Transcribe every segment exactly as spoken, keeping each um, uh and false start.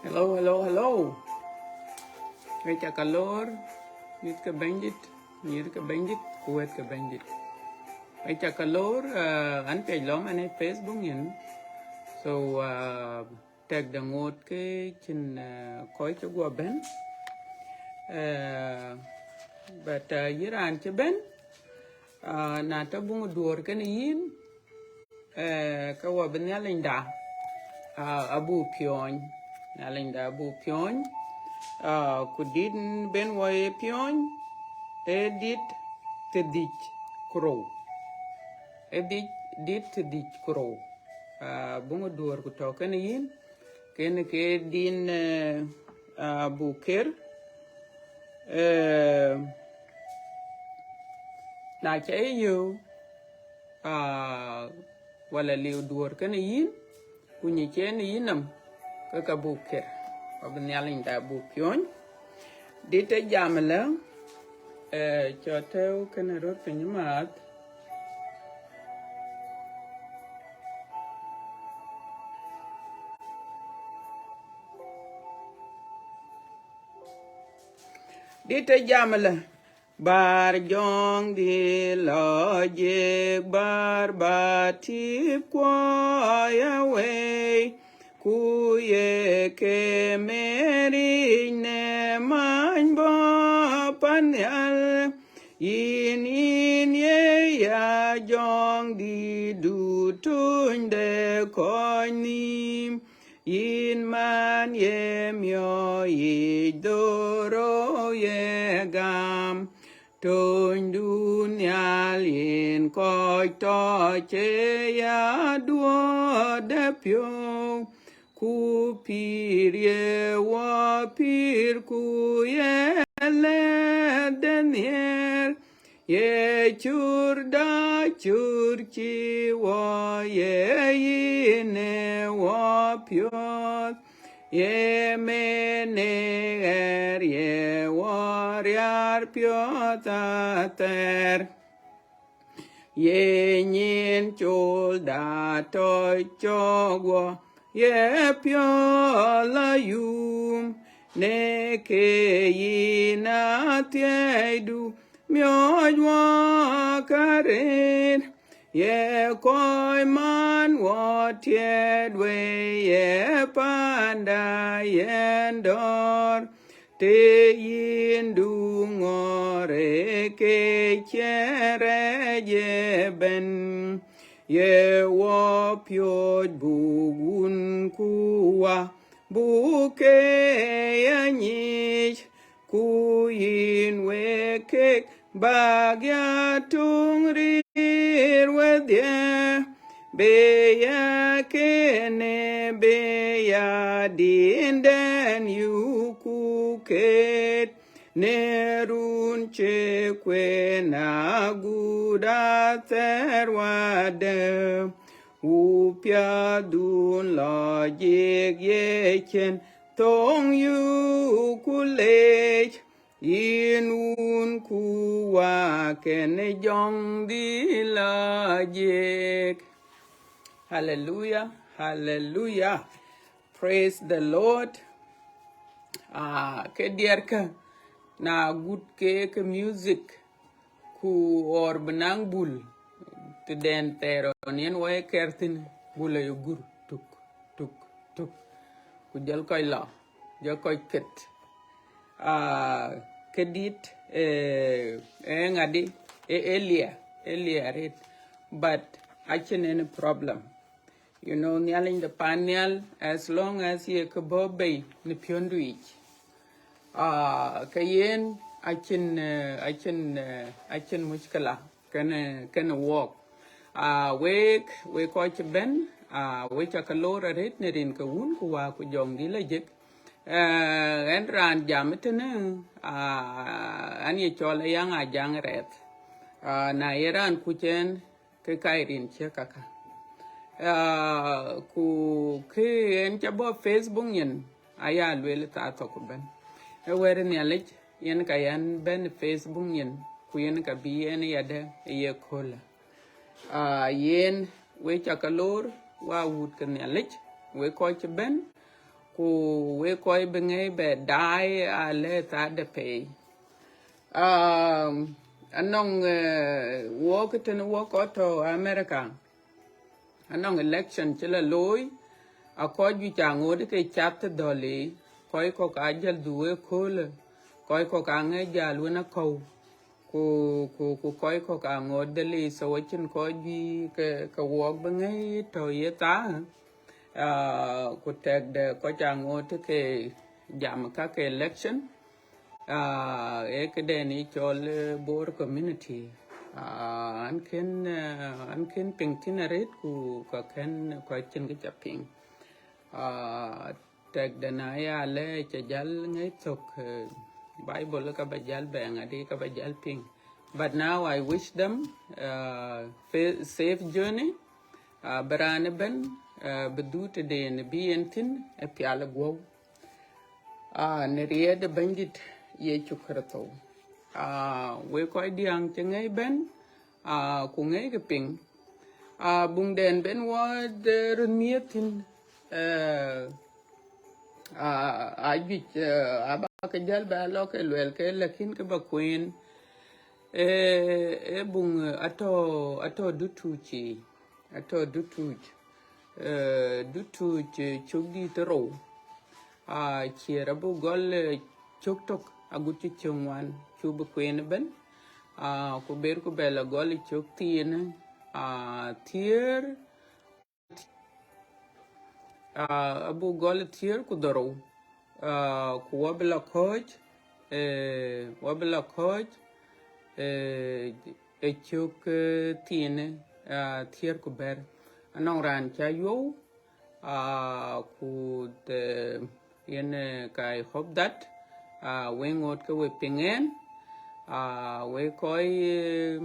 Hello, hello, hello. Wek ca ka lor, mïth ke Bɛ̈nydït, nyïïr ke Bɛ̈nydït, ku wɛ̈t ke Bɛ̈nydït. Wek ca ka lor, uh, an piac lɔ man ë Facebook yen. So, uh, tɛ̈k de ŋoot ke cïn, uh, kɔc ke guɔ bɛ̈n. Uh, but, uh, yïn raan cï bɛ̈n, uh, na tɔ̈ buŋ duɔ̈ɔ̈r kenë yïn, Eh, ke wɔ bï Nhialicda, ah, abuk piɔ̈ɔ̈ny. Nhialicda abuk piɔ̈ɔ̈ny. Ah, ku dït ben wɔ ye piɔ̈ɔ̈ny, ee dït thiërdhïc ku rou. Ee dït, dït thiërdhïc ku rou. Ah, buŋ duɔ̈ɔ̈r ku tɔ̈ kenë yïn, kenë ke din, eh, ah, buk ker. Eh, na ca ye yök, ah, wala liu duɔ̈ɔ̈r kenë yïn, ku nyic yen yïn nɔm, ke ka buk ker, abï Nhialicda buk piɔ̈ɔ̈ny. Dït ë jam ëlä, eh, cɔl tɛ̈ɛ̈u kenë röt piny amääth. Dït ë jam ëlä, bär Jɔŋdït lɔ jik, bär bä tïp kuɔ ya wei, ku ye ke meric në many bɔ̈ pan nhial. Yïn, yïn ye ya Jɔŋdït du töny de kɔc nhïïm. Yïn man ye miɔɔc yic dhorou ye gam, töny du nhial yïn kɔc tɔ̈ cï ya duɔ̈ɔ̈r de piɔ̈u, ku pïïr ye wɔ pïïr, ku ye lɛ̈th de nhiɛɛr. Ye cur da cur cï wɔ ye yïn ë wɔ piɔ̈ɔ̈th, ye men ë ɣɛɛr ye wɔ riaar piɔ̈ɔ̈th athɛɛr. Ye nyin col da tɔ̈ cɔk wɔ ye piɔ̈ɔ̈th ayum, në ke yïn athiɛɛidu miɔɔc wɔ ka rëër. Ye kɔc man wɔ tiɛɛt wei, ye panda yen dɔ̈ɔ̈r, të yïn du ŋɔ̈ɔ̈r ë ke cïn rɛɛc ëbɛ̈n. Ye wɔ piööc buk wun ku wa, buk ke ya nyic, ku yïn wek kek bäk ya töŋ rïïr wedhie, be ya kënë, be ya dindɛn yuk ku ket, në run cï kuen agut athɛɛr wadë. Ku piädun lɔ jik ye cïn thoŋ yuk ku lec, yïn wun ku wa kenë Jɔŋdït lɔ jik. Hallelujah, hallelujah. Praise the Lord. Ah, ke diɛrkä, na gut ke, ke music, ku ɣɔɔr bï naŋ bul, të dɛn thɛɛr ɣɔn yen wɔ ye kɛr thïn, bul aye gur, tuk, tuk, tuk. Ku jɔl kɔc lɔ, jɔl kɔc ket. Ah, ke dït, eh, eh, ŋadï, eh, eh, liɛr, eh, liɛr arët. But acïn any problem. You know, Nhialic de pan nhial, as long as ye kë bɔ̈ bei në piɔ̈ndu yic. Ah, ke yen acïn, eh, acïn, eh, acïn muckila kenë, kenë wɔk. Ah, wek, wek kɔc cï bɛ̈n, ah, wek ca ke lor arët në rin ke wun ku wa ku Jɔŋdït lɔ jik. Eh, ɣɛn raan jam ëtënë, ah, ɣɛn ye cɔl Ayaŋ Ajaŋ Rɛth. Ah, na ye raan kuc ɣɛn, ke ka ye rin ciëk kaka. Ah, ku kë ɣɛn ca bɔ̈ Facebook nyin, aya lueel thaa thok ëbɛ̈n. Ee wɛ̈t Nhialic, yen ka ɣɛn bɛ̈n Facebook nyin, ku yen ka bï ɣɛn yadë ye köölë. Ah, yen wek ca ke lor, wa wut ke Nhialic, wek kɔc cï bɛ̈n, Ku wek kɔc bï ŋɛi bɛ daai alɛ thaa de pei. Um, anɔŋ, eh, wɔk tënë wɔk kɔc tɔ̈ America. Anɔŋ election cï la looi, a kɔc juëc aŋoot ke cath dhɔli, kɔc kɔ̈k aa jäl dhuk ëköölë, kɔc kɔ̈k aa ŋɛc jäl wën akɔ̈u, ku, ku, ku kɔc kɔ̈k aŋoot dhëli, so acïn kɔc juëc ke, ke wɔk bï ŋɛi tɔ̈ ye thaa. Ah, ku tɛ̈k de kɔc aŋoot ke jam ka ke election. Ah, ee këden ë cɔl, eh, Bor community. Ah, an kën, eh, an kën piŋ thïn arëët ku ka kën, ku acïn kë ca piŋ. Ah, tɛ̈k de na ya lɛ ca jäl ŋɛi thök, eh, Bible ka ba jäl bɛ̈ŋ adï ka ba jäl piŋ. But now I wish them, uh, fa-, safe journey. Uh, bï raan ëbën, uh, bï dhuk tëden bï yen thïn ë pial ë guɔ̈u. Ah, në riɛɛt ë Bɛ̈nydït Yecu Kërtho. Ah, wek kɔc diäŋ cï ŋɛi bɛ̈n, ah, ku ŋɛi ke piŋ. Ah, buŋden bɛ̈n wɔ de röt miëth thïn, eh, ah, ajuëc, eh, aba ke jäl bɛ lɔ ke luɛl ke, lakin ke ba kueen, eh, eh, buŋ, eh, atɔ̈, atɔ̈ dutuuc, atɔ̈ dutuuc, eh, dutuuc, eh, cök dït rou. Ah, ciɛɛr abuk gɔl, eh, cök tök agut cï cök ŋuan, cuk bï kueen ëbën. Ah, ku ber ku bɛ la gɔl cök thiin, ah, thiëër, ah, abuk gɔl thiëër ku dhorou. Ah, ku wɔ bï la kɔ̈ɔ̈c, eh, wɔ bï la kɔ̈ɔ̈c, eh, ë cök, eh, thiin, ah, thiëër ku bɛ̈t. Anɔŋ raan ca yuɔu, ah, ku the, yen, eh, ka I hope that, ah, wek ŋoot ke we piŋ ɛn, ah, wek kɔc, eh,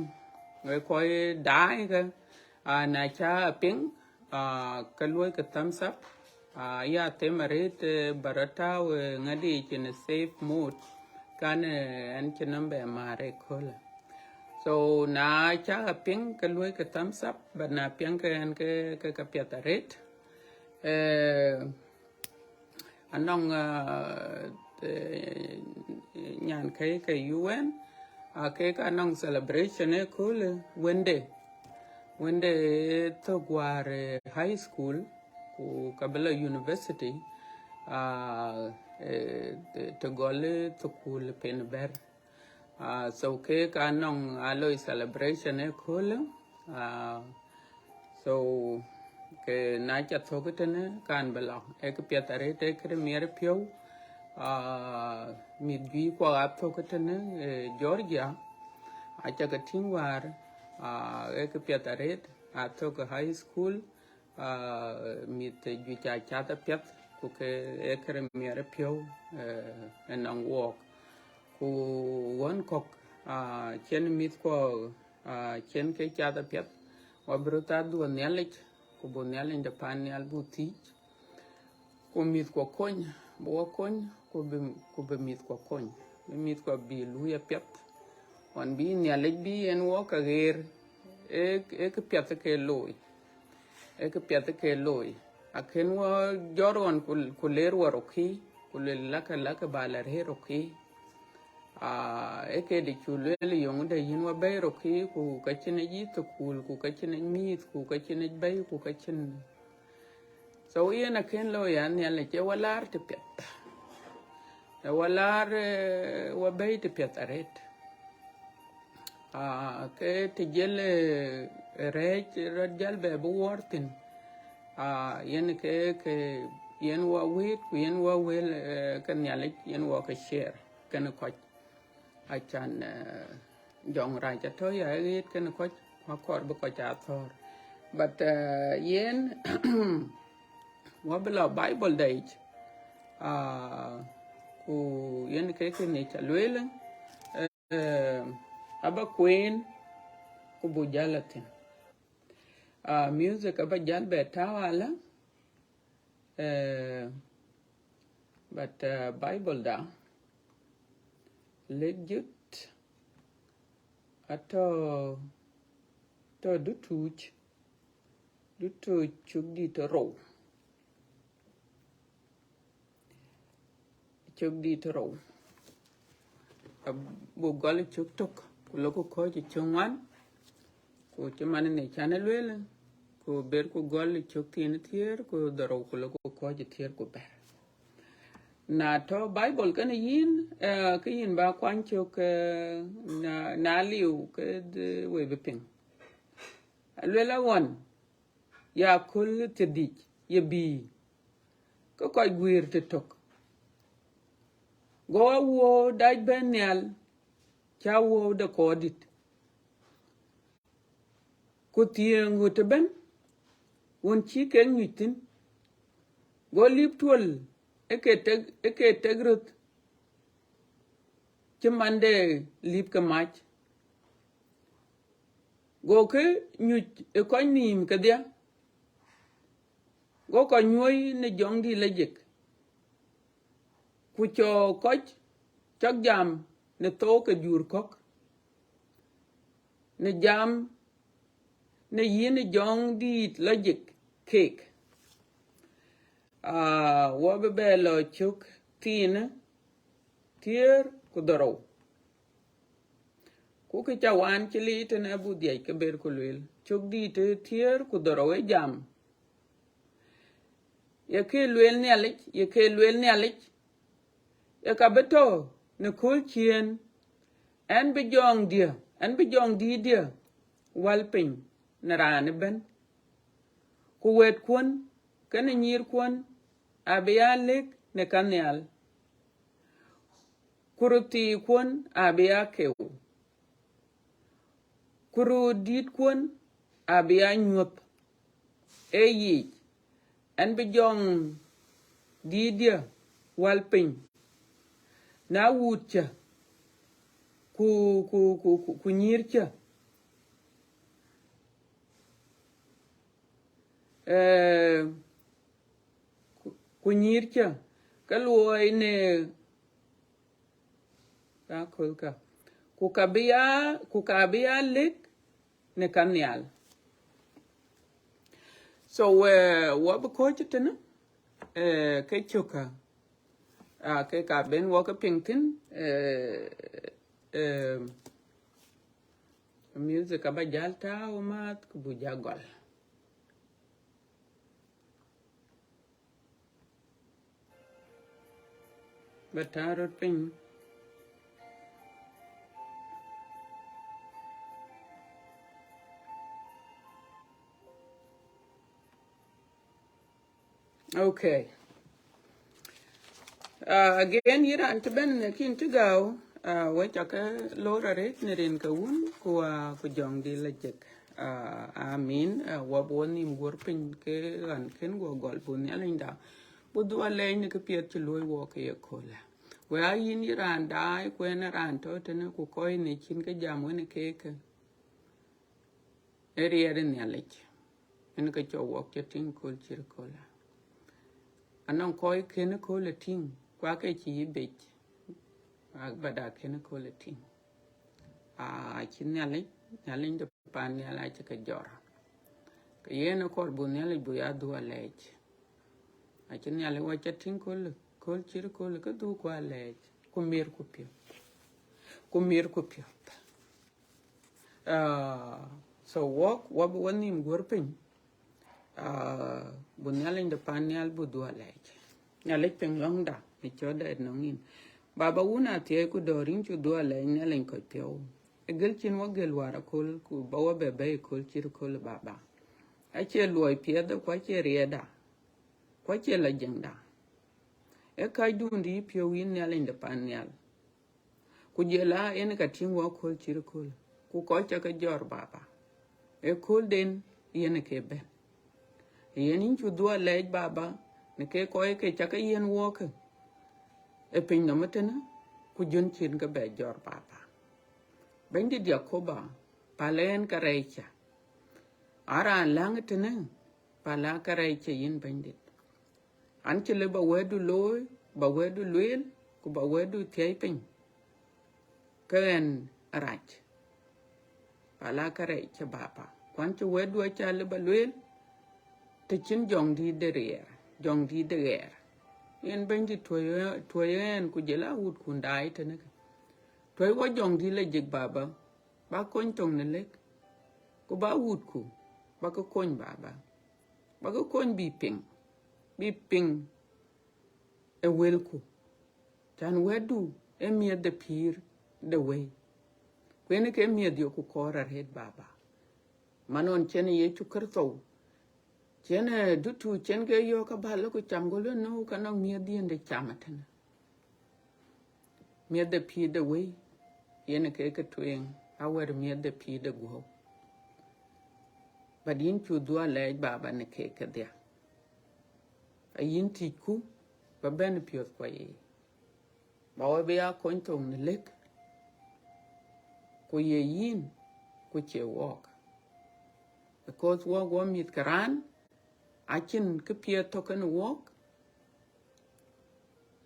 wek kɔc daai ke, ah, na ca piŋ, ah, ke luɔi ke thumbs up, ah, ya them arëët, eh, ba rɔt tääu, eh, ŋadï cïn safe mode, kan, eh, ɛn cï nɔm bɛ maar ëköölë. So na ca piŋ ke luɔi ke thumbs up, but na piɛŋ ke ɛn ke, ke, ke piɛth arëët. Eh, anɔŋ, ah, eh, nyan kɛ̈i ke U N, ah, kek anɔŋ celebration ëköölë wënde. Wënde thök wäär, eh, high school, ku ka bï la university, ah, eh, të, të gɔl, eh, thukul pen bɛ̈r. Ah, so kek anɔŋ aloi celebration ëköölë. Ah, so ke na ca thök tënë kan bï la. Ee kë piɛth arëët, ee kë miɛt piɔ̈u. Ah, mïth juëc kuɔ aa thök tënë, eh, Georgia. Aca ke tïŋ wäär, ah, ee kë piɛth arëët, aa thök high school. Ah, mïth juëc aa cath apiɛth, ku ke ee kë miɛt piɔ̈u, eh, ënɔŋ wɔɔk. Ku ɣɔn kɔ̈k, ah, cïn mïth kuɔ, ah, cïn ke cath apiɛth, wɔ bï röt aa dhuɔ̈k Nhialic, ku buk Nhialic de pan nhial buk thiëc. Ku mïth kuɔ kony, bï wɔ kony, ku bï, ku bï mïth kuɔ kony, bï mïth kuɔ bï luui apiɛth. Ɣɔn bï Nhialic bï yen wɔ ke ɣeer, ee, ee kë piɛth ke looi. Ee kë piɛth ke looi. Akën wɔ jɔt ɣɔn ku, ku leer wɔ rokï, ku luel lakë, lakë ba la rëër rokï. Ah, ee këde cu lueel yöŋ de yïn wɔ bɛ̈i rokï, ku ka cïn yic thukul, ku ka cïn yic mïth, ku ka cïn yic bɛ̈i, ku ka cïn. So yen akën looi ya Nhialic, ee wɔ laar të piɛth. Ee wɔ laar, eh, wɔ bɛ̈i të piɛth arëët. Ah, ke të jiël, eh, rɛɛc rɔt jäl bɛ bï wuɔɔr thïn. Ah, yen ke, ke, yen wɔ wëët, ku yen wɔ wël, eh, ke Nhialic, yen wɔ ke share kenë kɔc. Acan, eh, jɔŋrac atɔ̈ ya ɣet kenë kɔc, akɔɔr bï kɔc aa thɔ̈ɔ̈r. But, eh, yen, wɔ bï la Bible da yic, ah, ku yen ke kën ca lueel, eh, aba kueen, ku buk jäl la thïn. Ah, music aba jäl bɛ tääu alä, eh, but, eh, Bible da, lek jut, atɔ̈, tɔ̈ dutuuc, dutuuc cuk dït ë rou. cök dït rou. Abuk gɔl cök tök, ku lok ku kɔc cök ŋuan, ku cï man në can ë lueel, ku ber ku gɔl cök thiin thiëër ku dhorou, ku lok ku kɔc thiëër ku bɛ̈t. Na tɔ̈ Bible kenë yïn, eh, ke yïn ba kuany cök, eh, na, na liu ke dhi we bï piŋ. Aluel aɣɔn, ya köl thiërdhïc ye bïï, ke kɔc guiir tëtök. Go awuɔ̈u dac bɛ̈n nhial, cä wuɔ̈u de kɔɔr dït. Ku thiëëŋ ɣöt ëbɛ̈n, ɣön cï kek nyuc thïn. Go lip tuöl ë ke tek, ë ke tek röth, cï man de lip ke mac. Gokï nyuc ë kɔc nïïm kedhie, go kɔc nyuɔ̈i në jɔŋdït lajik, ku cɔɔk kɔc cɔk jam në thook ke jur kɔ̈k, në jam në yïn ë jɔŋdït lajik keek. Aa, wɔ bï bɛ lɔ cök thiinë thiëër ku dhorou. Ku kë ca wan cï liic tënë abuk dhiac ke ber ku lueel, cök dït ë thiëër ku dhorou ë jam. Ye ke lueel Nhialic, ye ke lueel Nhialic, ye ka bï tɔ̈ në kööl ciëën, ɛn bï jɔŋdiɛ̈, ɛn bï jɔŋdïtdiɛ̈ wäl piny në raan ëbɛ̈n. Ku wɛ̈ɛ̈tkuɔ̈n kenë nyïïrkuɔ̈n abï ya lëk në ka nhial, ku röördïtkuɔ̈n abï ya keu, ku röördïtkuɔ̈n abï ya nyuɔ̈th. Ee yic, ɛn bï jɔŋdïtdiɛ̈ wäl piny, na wuut cä, ku, ku, ku, ku, ku nyïïr cä, eh, ku, ku nyïïr cä, ke luɔi në, ka köl ka, ku ka bï ya, ku ka bï ya lëk në ka nhial. So, eh, wɔ bï kɔ̈ɔ̈c tënë, eh, ke cökkä, ah, ke ka ben wɔ ke piŋ thïn, eh, eh, music aba jäl tääu amääth, ku buk ja gɔl. Ba tääu röt piny. Okay. Ah, again, yïn raan cï bɛ̈n në kïn cï gäu, ah, we ca ke lor arëët në rin ke Wun, ku, ah, ku Jɔŋdït Lajik. Ah, amin. Ah, wɔ bï wɔ nhïïm guɔ̈r piny ke ɣän kën guɔ gɔl, buk Nhialicda, buk dhuɔ̈k alɛɛc në këpiɛth cï luɔ̈i wɔ ke ye köölë. Wek aa yïn yï raan daai, ku ɣɛn ë raan tɔ̈ tënë, ku kɔc në cïn ke jam wenë keek, ë riɛɛr ë Nhialic, yen ke cɔk wɔk cï tïŋ kööl cït köölë. Anɔŋ kɔc kën köölë tïŋ, ku aake cï yï bec, ah, but akën köölë tïŋ. Ah, acï Nhialic, Nhialic de pan nhial acï ke jɔt. Ke yen ë kɔɔr buk Nhialic buk ya dhuɔ̈k alɛɛc. Acï Nhialic wɔ cï tïŋ kööl, kööl cït köölë, ke dhuɔ̈kku alɛɛc, ku miɛtku piɔ̈ɔ̈th. Ku miɛtku piɔ̈ɔ̈th. Ah, so wɔk, wɔ bï wɔ nhïïm guɔ̈r piny. Ah, buk Nhialic de pan nhial buk dhuɔ̈k alɛɛc. Nhialic piŋ lɔ̈ŋda, në cɔ̈tda ë nɔŋ yïn. Baba, Wun, athiɛɛi ku dɔ̈ɔ̈r, yïn cuk dhuɔ̈k alɛɛc, Nhialic kɔc piɔ̈u. Ë gël cïn wɔ gël wäär aköl, ku ba wɔ bɛ bɛ̈i kööl cït köölë, Baba. Acie luɔi piɛthda, ku acie riɛlda, ku acie lajikda. Ee kacdun de yïpiɔ̈u, yïn Nhialic de pan nhial. Ku jɔl a yen ka tïŋ wɔ kööl cït köölë, ku kɔc ca ke jɔt, Baba, ë köölden yen ke bɛ̈n. Yen yïn cuk dhuɔ̈k alɛɛc, Baba, në ke kɔc ke ca ke yiën wɔk ë piny nɔm ëtënë, ku jɔn cïn ke bɛ jɔt, Baba. Bɛ̈nydït Yakoba, päl ɣɛn kärɛc ca. Aa raan läŋ ëtënë, päl aa kärɛc ca, yïn Bɛ̈nydït. An cï lëu ba wɛ̈tdu looi, ba wɛ̈tdu lueel, ku ba wɛ̈tdu thiëi piny, ke ɣɛn arac. Päl aa kärɛc ca, Baba. Ku an cï wɛ̈tdu aca lëu ba lueel, të cïn Jɔŋdït de riɛɛr, Jɔŋdït de ɣɛɛr. Yen Bɛ̈nydït tuɔ̈c, tuɔ̈c ɣɛn ku jɔl a wutkun daai tënë ke. Tuɔ̈c wɔ Jɔŋdït Lajik, Baba, ba kony tɔŋ në lëk, ku ba wutku, ba ke kony, Baba, ba ke kony bï piŋ, bï piŋ ë wëlku. Can wɛ̈tdu ë miëth de pïïr de wëi, ku yen ke miëth yok ku kɔɔr arëët, Baba. Man ɣɔn cïn Yecu Kërtho, cïn, eh, dutu cïn ke yɔ̈ɔ̈k abä lɔ ku cam, go lueel, no, ka nɔŋ miëth diɛ̈n de cam ëtënë. Miëth de pïïr de wëi, yen ke ke tueŋ, awär miëth de pïïr de guɔ̈u. But yïn cu dhuɔ̈k lɛɛc, Baba, në keek kedhia. A yïn tïcku, ba bɛ̈n piɔ̈th kuɔ yiic. Ba wɔ bï ya kony thoŋ në lëk, ku ye yïn, ku cie wɔɔk. Because wɔɔk wɔ mïth ke raan, acïn këpiɛth tɔ̈ kenë wɔɔk,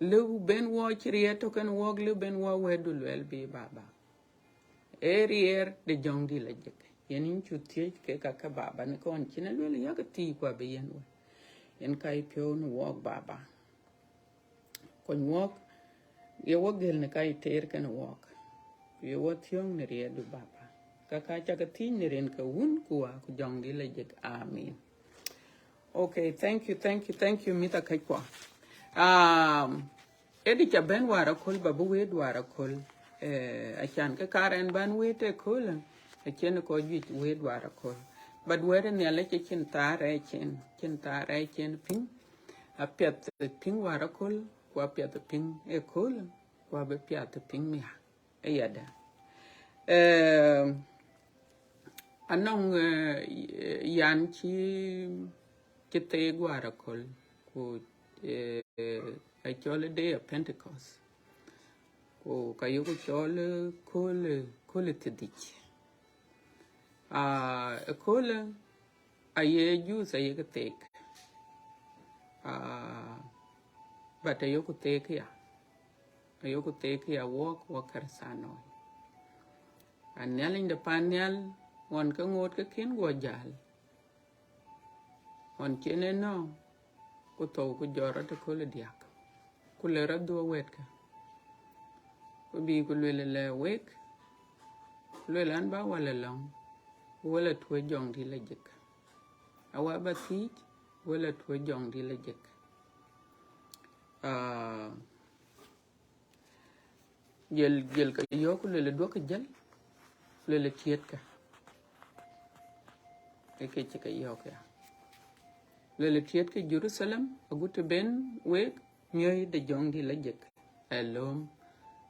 lëu ben wɔ cï riɛɛr tɔ̈ kenë wɔɔk, lëu ben wɔ wɛ̈tdu luɛɛl bï, Baba. Ee riɛɛr de Jɔŋdït Lajik. Yen yïn cu thiëëc kek ka ke, Baba, në kɔn cïn ë lueel yak thii ku abï yen wɔ. Yen ka yï piɔ̈u në wɔɔk, Baba. Kony wɔɔk, ye wɔ gël në ka yï teer kenë wɔɔk. Ku ye wɔ thiɔ̈ŋ në riɛɛrdu, Baba. Ka ka ca ke thiëëc në rin ke Wun ku Wä ku Jɔŋdït Lajik. Amin. Okay, thank you, thank you, thank you, mïth akäckuɔ. Um, ëdï ca bɛ̈n wäär aköl, ba bï wëët wäär aköl. Eh, acan ke kar ɛn ban wëët ëköl, acïn kɔc juëc wëët wäär aköl. But wɛ̈t ë Nhialic acïn thaar rɛɛc cin, cïn thaar rɛɛc cin piŋ. Apiɛth piŋ wäär aköl, ku apiɛth piŋ ëköl, ku abï piath piŋ mia. Ayadɛ̈. Eh, anɔŋ, eh, yan cï, cï theek wäär aköl, ku, eh, acɔl ë Day of Pentecost. Ku ka yoku cɔl, eh, köl, köl thiërdhïc. Ah, ëköl, aye Jews aye ke theek. Ah, but ayoku theek ya. Ayoku theek ya wɔɔk, wɔɔk Kërthanoi. An Nhialic de pan nhial, ɣɔn ke ŋoot ke kën guɔ jäl. Ɣɔn cïn ënɔɔnë, ku thou ku jɔt rɔt ëköl ë diäk. Ku le rɔt dhuɔ̈k wɛ̈tkë. Ku bï ku lueel ëlä wek, lueel an ba wal alɔŋ, wël atuɔ̈c Jɔŋdït Lajik. Awä ba thiëëc, wël atuɔ̈c Jɔŋdït Lajik. Ah, jël, jël ke yɔ̈ɔ̈k ku lueel duɔ̈kkë jäl, lueel tiɛtkë. Ee ke cï ke yɔ̈ɔ̈k ya. Lueel tiɛtkë Jeruthalem, agut të ben wek miɔ̈c de Jɔŋdït Lajik ë lööm.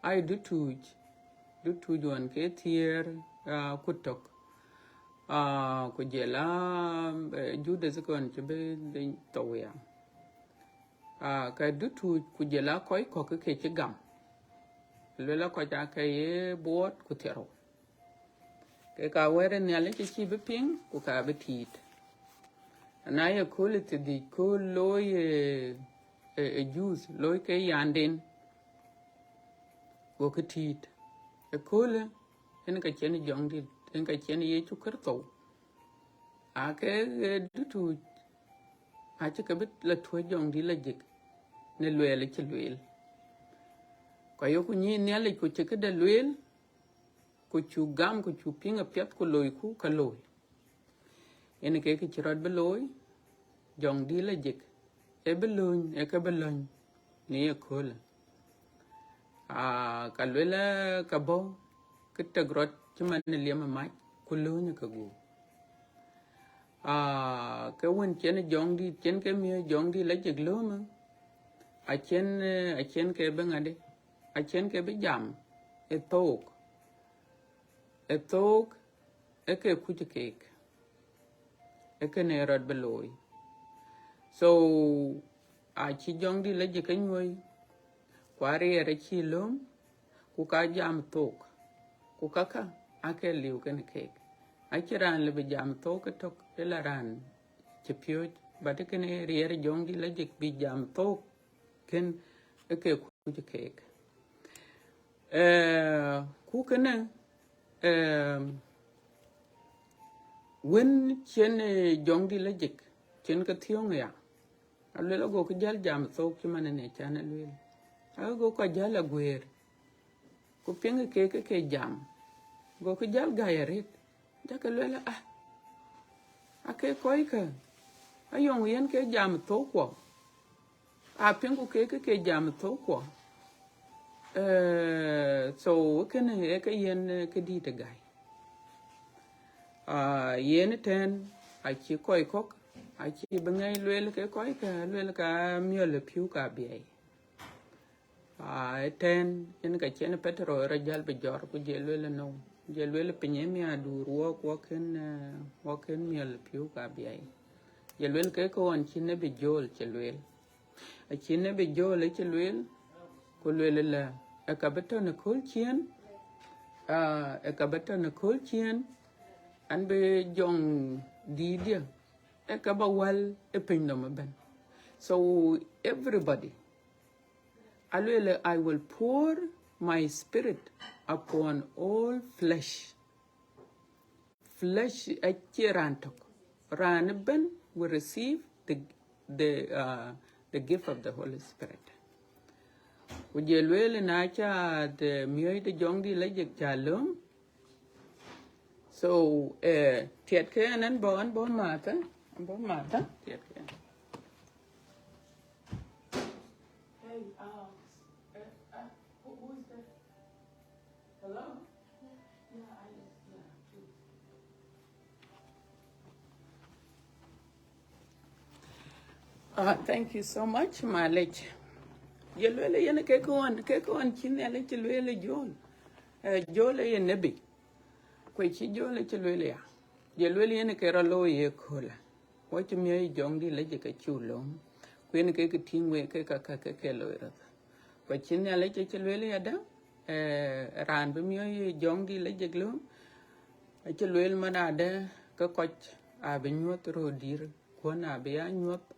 Ai dutuuc, dutuuc ɣɔn ke thiëër, ah, ku tök. Ah, ku jël a, eh, Judath kɔn cï bï, bï thou ya. Ah, ka dutuuc ku jël a kɔc kɔ̈k ke cï gam. Lueel a kɔc aa ke ye buɔɔt ku thiärou. Ke ka wɛ̈t ë Nhialic cï bï piŋ, ku ka bï tiit. Na ye kööl ë thiërdhïc, kööl looi ë, ë, ë Jews, looi ke yanden, go kë tiit. Ëköölë, en ka cïn Jɔŋdït, en ka cïn Yecu Kërtho. Aa ke, eh, dutuuc, acï ke bï la tuɔ̈c Jɔŋdït Lajik në luɛɛl cï lueel. Ku ayoku nyïïn Nhialic ku cï këde lueel, ku cuk gam, ku cuk piŋ apiɛth, ku loiku ka looi. Yen ke kë cï rɔt bï looi, Jɔŋdït Lajik, ee bï lööny, ee ke bï lööny në ëköölë. Aa, ka lueel, ka bɔ̈, kë tëk rɔt cï man ë liɛm ë mac, ku lööny ke gup. Aa, ke wën cïn Jɔŋdït, cïn ke miɔ̈c Jɔŋdït Lajik lööm, acïn, eh, acïn ke bï ŋadï, acïn ke bï jam ë thook. Ë thook, ë ke kuc keek. Ë kënë rɔt bï looi. So, acï Jɔŋdït Lajik ke nyuɔ̈i, ku ariɛɛr acï lööm, ku ka jam thook, ku kakë ake liu kenë keek. Acïn raan lëu bï jam thook ëtök, ëla raan cï piööc, but kënë riɛɛr Jɔŋdït Lajik bï jam thook, kën ë ke kuc keek. Eh, ku kënë, eh, wën cïn, eh, Jɔŋdït Lajik, cïn ke thiöŋ ya. Aluel, agokï jäl jam thok cï man ënë can aluel. Agokï jäl aguëër. Ku piŋ ke ke ke jam. Gokï jäl gäi arëët. Jakï luel, ah, ake kɔckë, ayɔŋ yen ke jam thok kuɔ. Apiŋku ke ke ke jam thok kuɔ. Eh, so kënë ë ke yen, eh, këdït ë gäi. Ah, yen tɛ̈n, acï kɔc kɔ̈k, acï bï ŋɛi luel ke kɔckë, luel ka miɔl ë pïu ka biɛi. Ah, ë tɛ̈n, yen ka cïn Petero ë rɔt jäl bï jɔr, ku jɛ luel ënɔu. Jɛ luel piny ë miäkduur, wɔk, wɔk kën, eh, wɔk kën miɔl ë pïu ka biɛi. Jɛ luel ke ke ɣɔn cï nebi Joel cï luel. Acï nebi Joel ë cï luel, ku luel ëlä, ë ka bï tɔ̈ në kööl ciëën, ah, ë ka bï tɔ̈ në kööl ciëën, an bï jɔŋ dïïtdiɛ̈, ë ka ba wäl ë piny nɔm ëbɛ̈n. So everybody, aluel, I will pour my spirit upon all flesh. Flesh acie raan tök. Raan ëbɛ̈n will receive the, the, uh, the gift of the Holy Spirit. Ku jɛ lueel na ca the miɔ̈c de jɔŋdït lajik ca lööm. So, eh, tiɛtkë ɛn, ɛn bɔ̈, ɛn bɔ̈ mathë, ɛn bɔ̈ mathë, tiɛtkë ɛn. Hey, uh, uh, uh, who, who is that? Hello? Yeah, I, yeah, please. Ah, thank you so much, Malek. Ye luel yen ke kuɔn, ke kuɔn cï Nhialic cï lueel ë Joel. Eh, Joel ë ye nebi. Ku cï Joel cï lueel ya. Ye luel yen ke rɔt looi ye köölë. Wɔ cï miɔ̈c jɔŋdït lajik ke cï lööm. Ku yen ke ke tïŋ wek ke ka, ka ke ke looi rɔt. Ku cï Nhialic cï lueel ya dë, eh, raan bï miɔ̈c jɔŋdït lajik lööm. Acï lueel man adë ke kɔc abï nyuɔ̈th röördït, kuɔn abï ya nyuɔ̈th,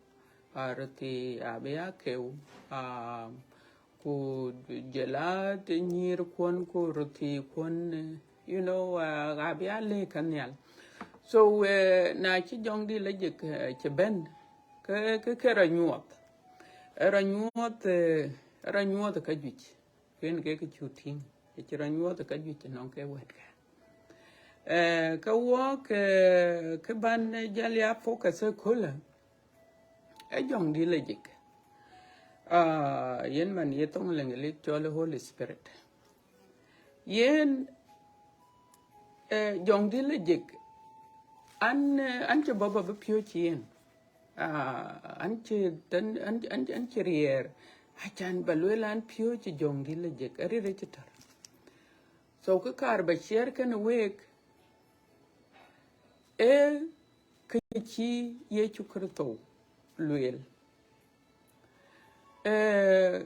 ah, röthii abï ya keu, ah, ku jɔl a të nyïïr kuɔn ku röthii kuɔn, eh, you know, uh, abï a lëk ka nhial. So, eh, na cï jɔŋdït lajik, eh, cï bɛ̈n, ke, ke, ke rɔt nyuɔɔth. Ë rɔt nyuɔɔth, eh, ë rɔt nyuɔɔth ka juëc. Kën ke kë cuk tïŋ. Ë cï rɔt nyuɔɔth ka juëc nɔŋ ke wɛ̈tkë. Eh, ke wɔk, eh, ke ban, eh, jäl ya focus ëköölë. Ë jɔŋdït lajik. Ah, yen man ye thoŋ Leŋlith cɔl Holy Spirit. Yen, eh, jɔŋdït lajik, an, eh, an cï bɔ̈ ba bï piööc yen. Ah, an cï, an, an, an, an cï riɛɛr. Acan ba lueel an piööc jɔŋdït lajik, arëët acï tɔ̈r. So, kë kaar ba share kënë week, ee kë cï Yecu Kërtho lueel. Eh,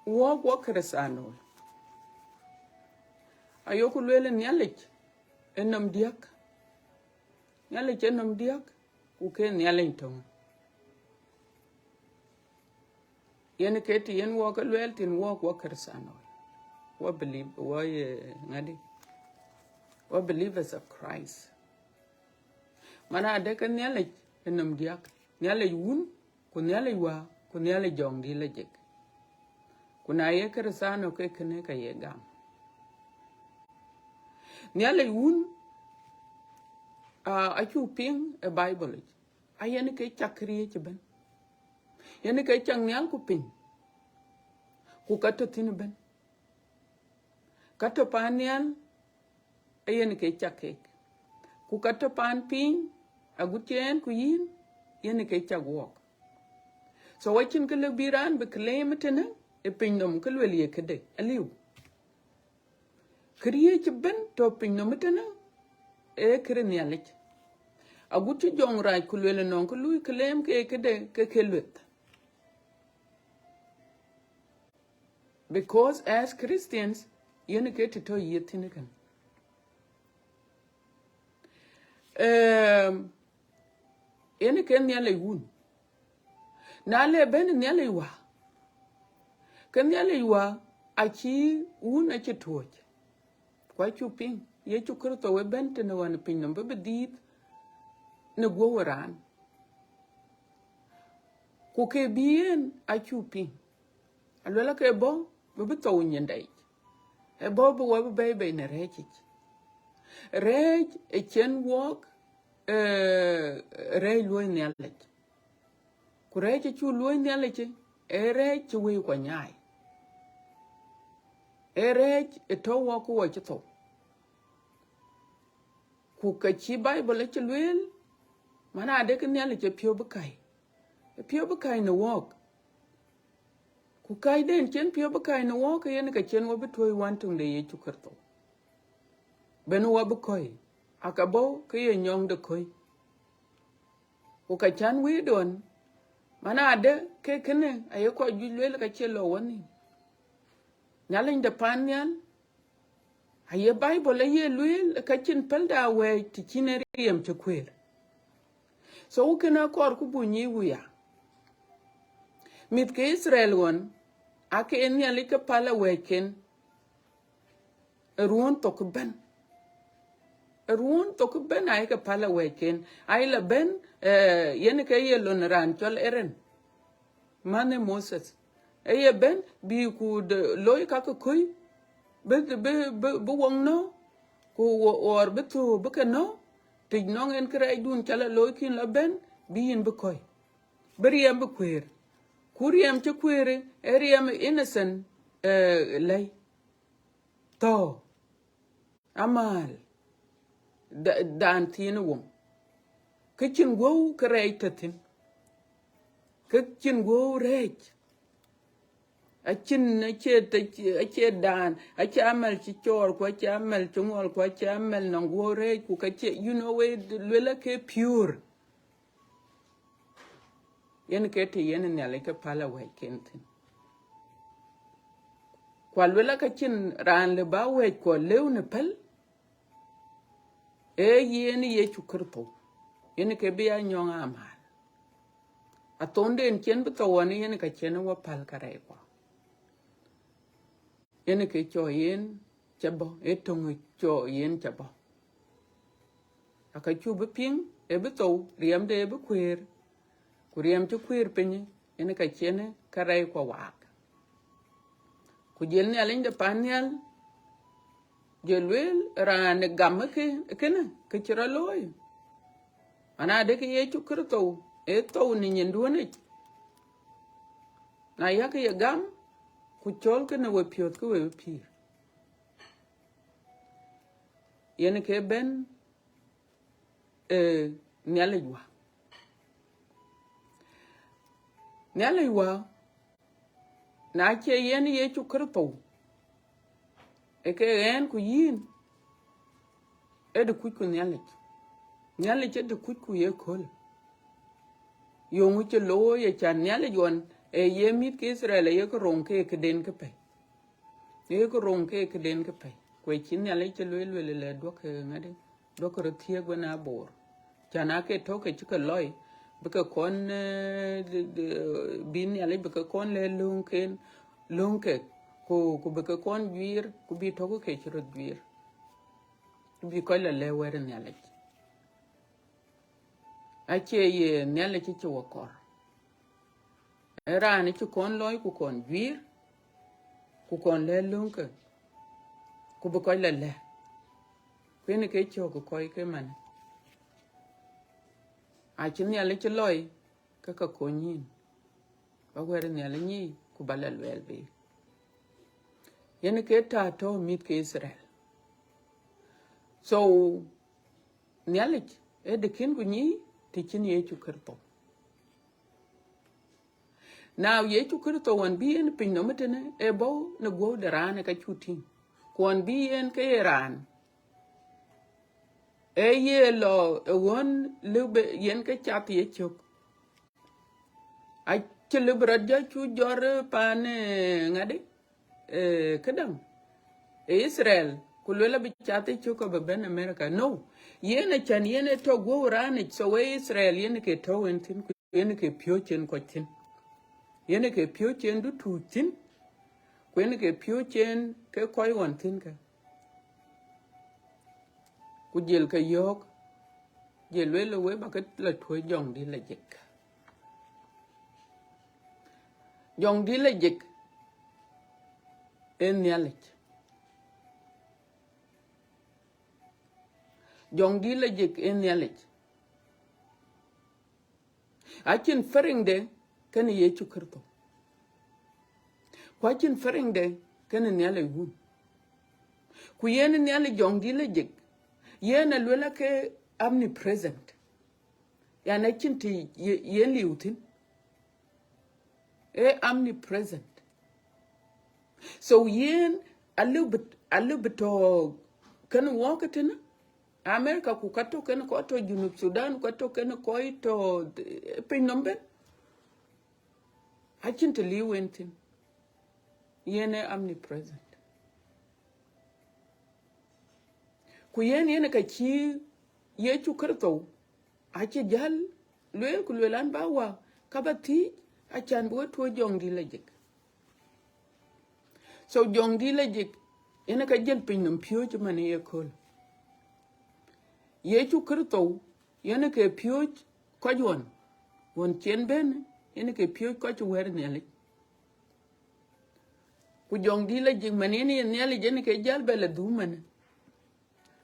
wɔk, wɔk Kërëthänooi, ayoku lueel Nhialic ë nɔm diäk. Nhialic ë nɔm diäk, ku ke Nhialic töŋ. Yen ke të yen wɔk ke lueel thïn, wɔk, wɔk Kërëthänooi. Wɔ believe, wɔ ye ŋadï? Wɔ believers of Christ. Man adë ke Nhialic ë nɔm diäk. Nhialic Wun, ku Nhialic Wä, ku Nhialic jɔŋdït lajik. Ku na ye Kërëthänooi ke kënë ka ye gam. Nhialic Wun, ah, acuk piŋ ë Bible yic. A yen ke cak këriëëc ëbɛ̈n. Yen ke cak nhial ku piny. Ku ka tɔ̈ thïn ëbɛ̈n. Ka tɔ̈ paan nhial, ee yen ke cak keek. Ku ka tɔ̈ paan piny, agut cï ɣɛn ku yïn, yen ke cak wɔk. So, acïn kë lëu bï raan bï claim tënë, ë piny nɔm kë luel ye këde, aliu. Këriëëc ëbɛ̈n tɔ̈ piny nɔm tënë, ee kërë Nhialic. Agut cï jɔŋrac ku luel ënɔŋ kë lui claim ke këde, ke ke lueth. Because as Christians, yen ke të tɔ̈ yiëth thïn kënë. Em, yen ke Nhialic Wun. Na le bɛ̈n Nhialic Wä, ke Nhialic Wä acï Wun acï tuɔ̈c. Ku acuk piŋ, Yecu Kërtho ë bɛ̈n tënë ɣɔn piny nɔm bï bï dhiëëth në guɔ̈p ë raan. Ku kë bï yen acuk piŋ. Aluel ake bɔ̈ bï bï thou nyinda yic. Ë bɔ̈ bï wɔ bï bɛ̈i bei në rɛ̈ɛ̈c yic. Rɛ̈ɛ̈c ë cïn wɔɔk, eh, rɛ̈ɛ̈c luɔi Nhialic. Ku rɛ̈ɛ̈c ë cuk luɔi Nhialic, ee rɛ̈ɛ̈c cï wëi kuɔ nyaai. Ee rɛ̈ɛ̈c ë tɔ̈u wɔɔk ku wɔ cï thou. Ku ka cï Baibol acï lueel, man adekï Nhialic ë piɔ̈u bï käi. Ë piɔ̈u bï käi në wɔɔk. Ku käiden cïn piɔ̈u bï käi në wɔɔk, ke yen ka cïn wɔ bï tuɔ̈i Wën töŋ de Yecu Kërtho. Ben wɔ bï kɔ̈i, aka bɔ̈ ke ye nyɔŋ de kɔ̈i. Ku ka cän wëi duɔ̈n, man ade ke kënë aye kɔc juëc lueel ka cie lɔ wɔ nhïïm. Nhialic de pan nhial, aye Baibol aye lueel ka cïn päl de awɛ̈ɛ̈c të cïn ë riɛm cï kuëër. So kënë akɔɔr ku buk nyic wuya. Mïth ke Yithriɛl ɣɔn, ake Nhialic ke päl awɛ̈ɛ̈cken, ë ruɔ̈ɔ̈n thok ëbɛ̈n. Ë ruɔ̈ɔ̈n thok ëbɛ̈n ayeke päl awɛ̈ɛ̈cken. Ayï la bɛ̈n, eh, yen ke ye lon raan cɔl Aaron, manh ë Moses. Ë ye bɛ̈n bï ku de looi ka ke kɔ̈i, bï, bï, bï, bï wɔŋ nɔ̈k, ku wɔ-, wɔɔr bï thou bï ke nɔ̈k, tëc nɔŋ en kërɛɛcdun ca la looi kïn la bɛ̈n, bï yïn bï kɔ̈i. Bï riɛm bï kuëër. Ku riɛm cï kuëër, ee riɛm innocent, eh, lɛ̈i. Thɔ̈, amääl, da-, daan thiin ë woŋ. Kë cïn guɔ̈u kërɛɛc tɔ̈ thïn. Kë cïn guɔ̈u rɛ̈ɛ̈c. Acïn, acie, acie daan, acie amääl cï cɔɔr, ku acie amääl cï ŋɔl, ku acie amääl nɔŋ guɔ̈u rɛ̈ɛ̈c, ku ka cie, you know, we luel ake pure. Yen ke të yen Nhialic ke päl awɛ̈ɛ̈cken thïn. Ku aluel aka cïn raan lëu bï awɛ̈ɛ̈ckuɔ lëu në päl, ee yen Yecu Kërtho, yen ke bï ya nyɔŋ amääl. Athonde en cïn bï thou ɣɔn, yen ka cïn wɔ päl kärɛckuɔ. Yen ke cɔk yen cä bɔ̈, ee töŋ cɔk yen cä bɔ̈. Aka cuk bï piŋ, ee bï thou, riɛmde ee bï kuëër, ku riɛm cï kuëër piny, yen ka cïn kärɛckuɔ waak. Ku jël Nhialic de pan nhial, jël lueel raan ë gam ë kë-, kënë, kë cï rɔt looi. Mana adekï Yecu Kërtho, ee thou në nyinduɔ̈nic. Na yak ye gam, ku cɔl kënë we piɔ̈ɔ̈th ke we bï pïïr. Yen ke bɛ̈n, eh, Nhialic wä. Nhialic wä, na cie yen Yecu Kërtho, ee ke ɣɛn ku yïn, ee dë kucku Nhialic. Nhialic ee dë kucku ye kööl. Yöŋ cï looi ye can Nhialic ɣɔn, ee ye mïth ke Yithriɛl, ee ye ke roŋ ke këden ke pɛ̈i. Ee ke roŋ ke këden ke pɛ̈i. Ku ë cï Nhialic cï lueel, lueel lɛ duɔ̈k, eh, ŋadï, duɔ̈k röt thiëëk wën aboor. Can ake tɔ̈ ke cï ke lɔi, bï ke kɔn, eh, d-, d-, bï Nhialic bï ke kɔn lɛ̈k lööŋken, lööŋke, ku, ku bï ke kɔn juiir, ku bï tɔ̈ ke cï röt juiir. Bï kɔc la lɛ̈k wɛ̈t Nhialic. Acie ye Nhialic cï wɔ kɔɔr. Ee raan cï kɔn lɔi ku kɔn juiir, ku kɔn lɛ̈k lööŋke, ku bï kɔc la lɛ̈k. Ku yen ke cök kɔc ke man. Acï Nhialic cï lɔi ke ka kony yïn. Ba wɛ̈t Nhialic nyic, ku ba la luɛɛl bei. Yen ke tɔ̈ tɔ̈ mïth ke Yithriɛl. So, Nhialic ee dë kën ku nyic të cïn Yecu Kërtho. Na Yecu Kërtho ɣɔn bï yen piny nɔm tënë, ee bɔ̈ në guɔ̈u de raan ë ka cuk tïŋ. Ku ɣɔn bï yen ke ye raan, ee ye lɔ ë ɣɔn lëu bë yen ke cath ye cök. Acï lëu bï rɔt jɔ cuk jɔt paan, eh, ŋadï, eh, këdäŋ, eh, Yithriɛl, ku luel abï cath ë cök abï bɛ̈n America. No, yen acän yen ë tɔ̈ guɔ̈u raan yic, so ee Yithriɛl yen ke tɔ̈u en thïn, ku yen ke piööc en kɔc thïn. Yen ke piööc en dutuuc thïn, ku yen ke piööc en ke kɔc ɣɔn thïn ke. Ku jël ke yɔ̈ɔ̈k, jël lueel, we ba ke la tuɔ̈c jɔŋdït la jek. Jɔŋdït lajik ee Nhialic. Jɔŋdït lajik ee Nhialic. Acïn fereŋde kenë Yecu Kërtho. Ku acïn fereŋde kenë Nhialic Wun. Ku yen Nhialic Jɔŋdït lajik, yen aluel ake omnipresent. Yan acïn të ye-, yen liu thïn. Ee omnipresent. So yen alëu bï, alëu bï tɔ̈ kenë wɔk ëtënë America, ku ka tɔ̈ kenë kɔc tɔ̈ Junub Sudan, ku ka tɔ̈ kenë kɔc tɔ̈, eh, piny nɔm ëbɛ̈n. Acïn të liu en thïn. Yen ee omnipresent. Ku yen, yen ka cï Yecu Kërtho acï jäl lueel, ku lueel an, ba wä, ka ba thiëc, acan bï we tuɔ̈c Jɔŋdït lajik. So Jɔŋdït lajik, yen ka jël piny nɔm piööc man ye kööl. Yecu Kërtho, yen ke piööc kɔc ɣɔn, ɣɔn cï en bɛ̈n, yen ke piööc kɔc cï wɛ̈ɛ̈r Nhialic. Ku Jɔŋdït lajik, man yen ye Nhialic, yen ke jäl bɛ la dhum man.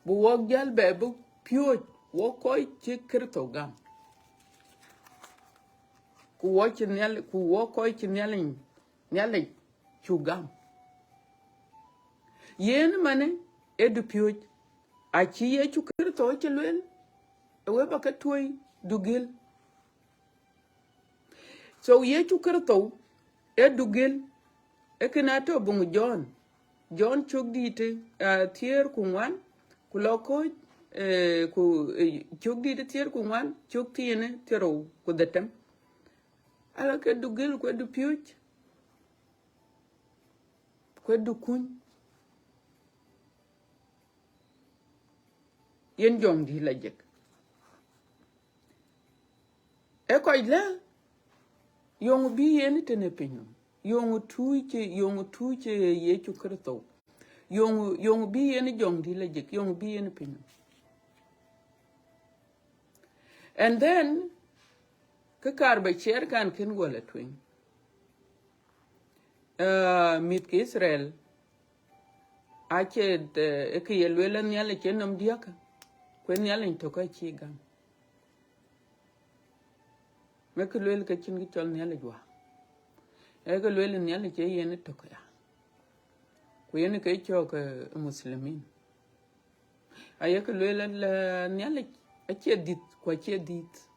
Bï wɔk jäl bɛ bï piööc, wɔk kɔc cï Kërtho gam. Ku wɔk cï Nhial-, ku wɔk kɔc cï Nhialic, Nhialic cuk gam. Yen man ee dupiööc, acï Yecu Kërtho cï lueel, ë we ba ke tuɔ̈i dugil. So Yecu Kërtho ee dugil, ee kënë atɔ̈ buŋ Jɔn. Jɔn cök dïït, ah, thiëër ku ŋuan, ku lɔ kɔ̈ɔ̈c, eh, ku, eh, cök dïït thiëër ku ŋuan, cök thiinë thiërou ku dhetem. Ala ke dugil, ku ee dupiööc, ku ee dukuny. Yen Jɔŋdït lajik. Ee kɔc lɛ̈k, yeŋö bï yen tënë piny nɔm? Yeŋö tuuc, yeŋö tuuc Yecu Kërtho? Yeŋö, yeŋö bï yen Jɔŋdït lajik? Yeŋö bï yen piny nɔm? And then, kë kaar ba ciɛɛr kan kën guɔ la tueŋ. Ah, mïth ke Itharel, acie, eh, ë kë ye lueel an, Nhialic ë nɔm diäk, ku ë Nhialic tök acï gam. Ë kë lueel ke cïn kë cɔl Nhialic wä. Ë kë lueel Nhialic ë yen ë tök ya. Ku yen ke cɔk, eh, Muslimin. Ayek lueel, eh, Nhialic acie dhiëth, ku acie dhiëth.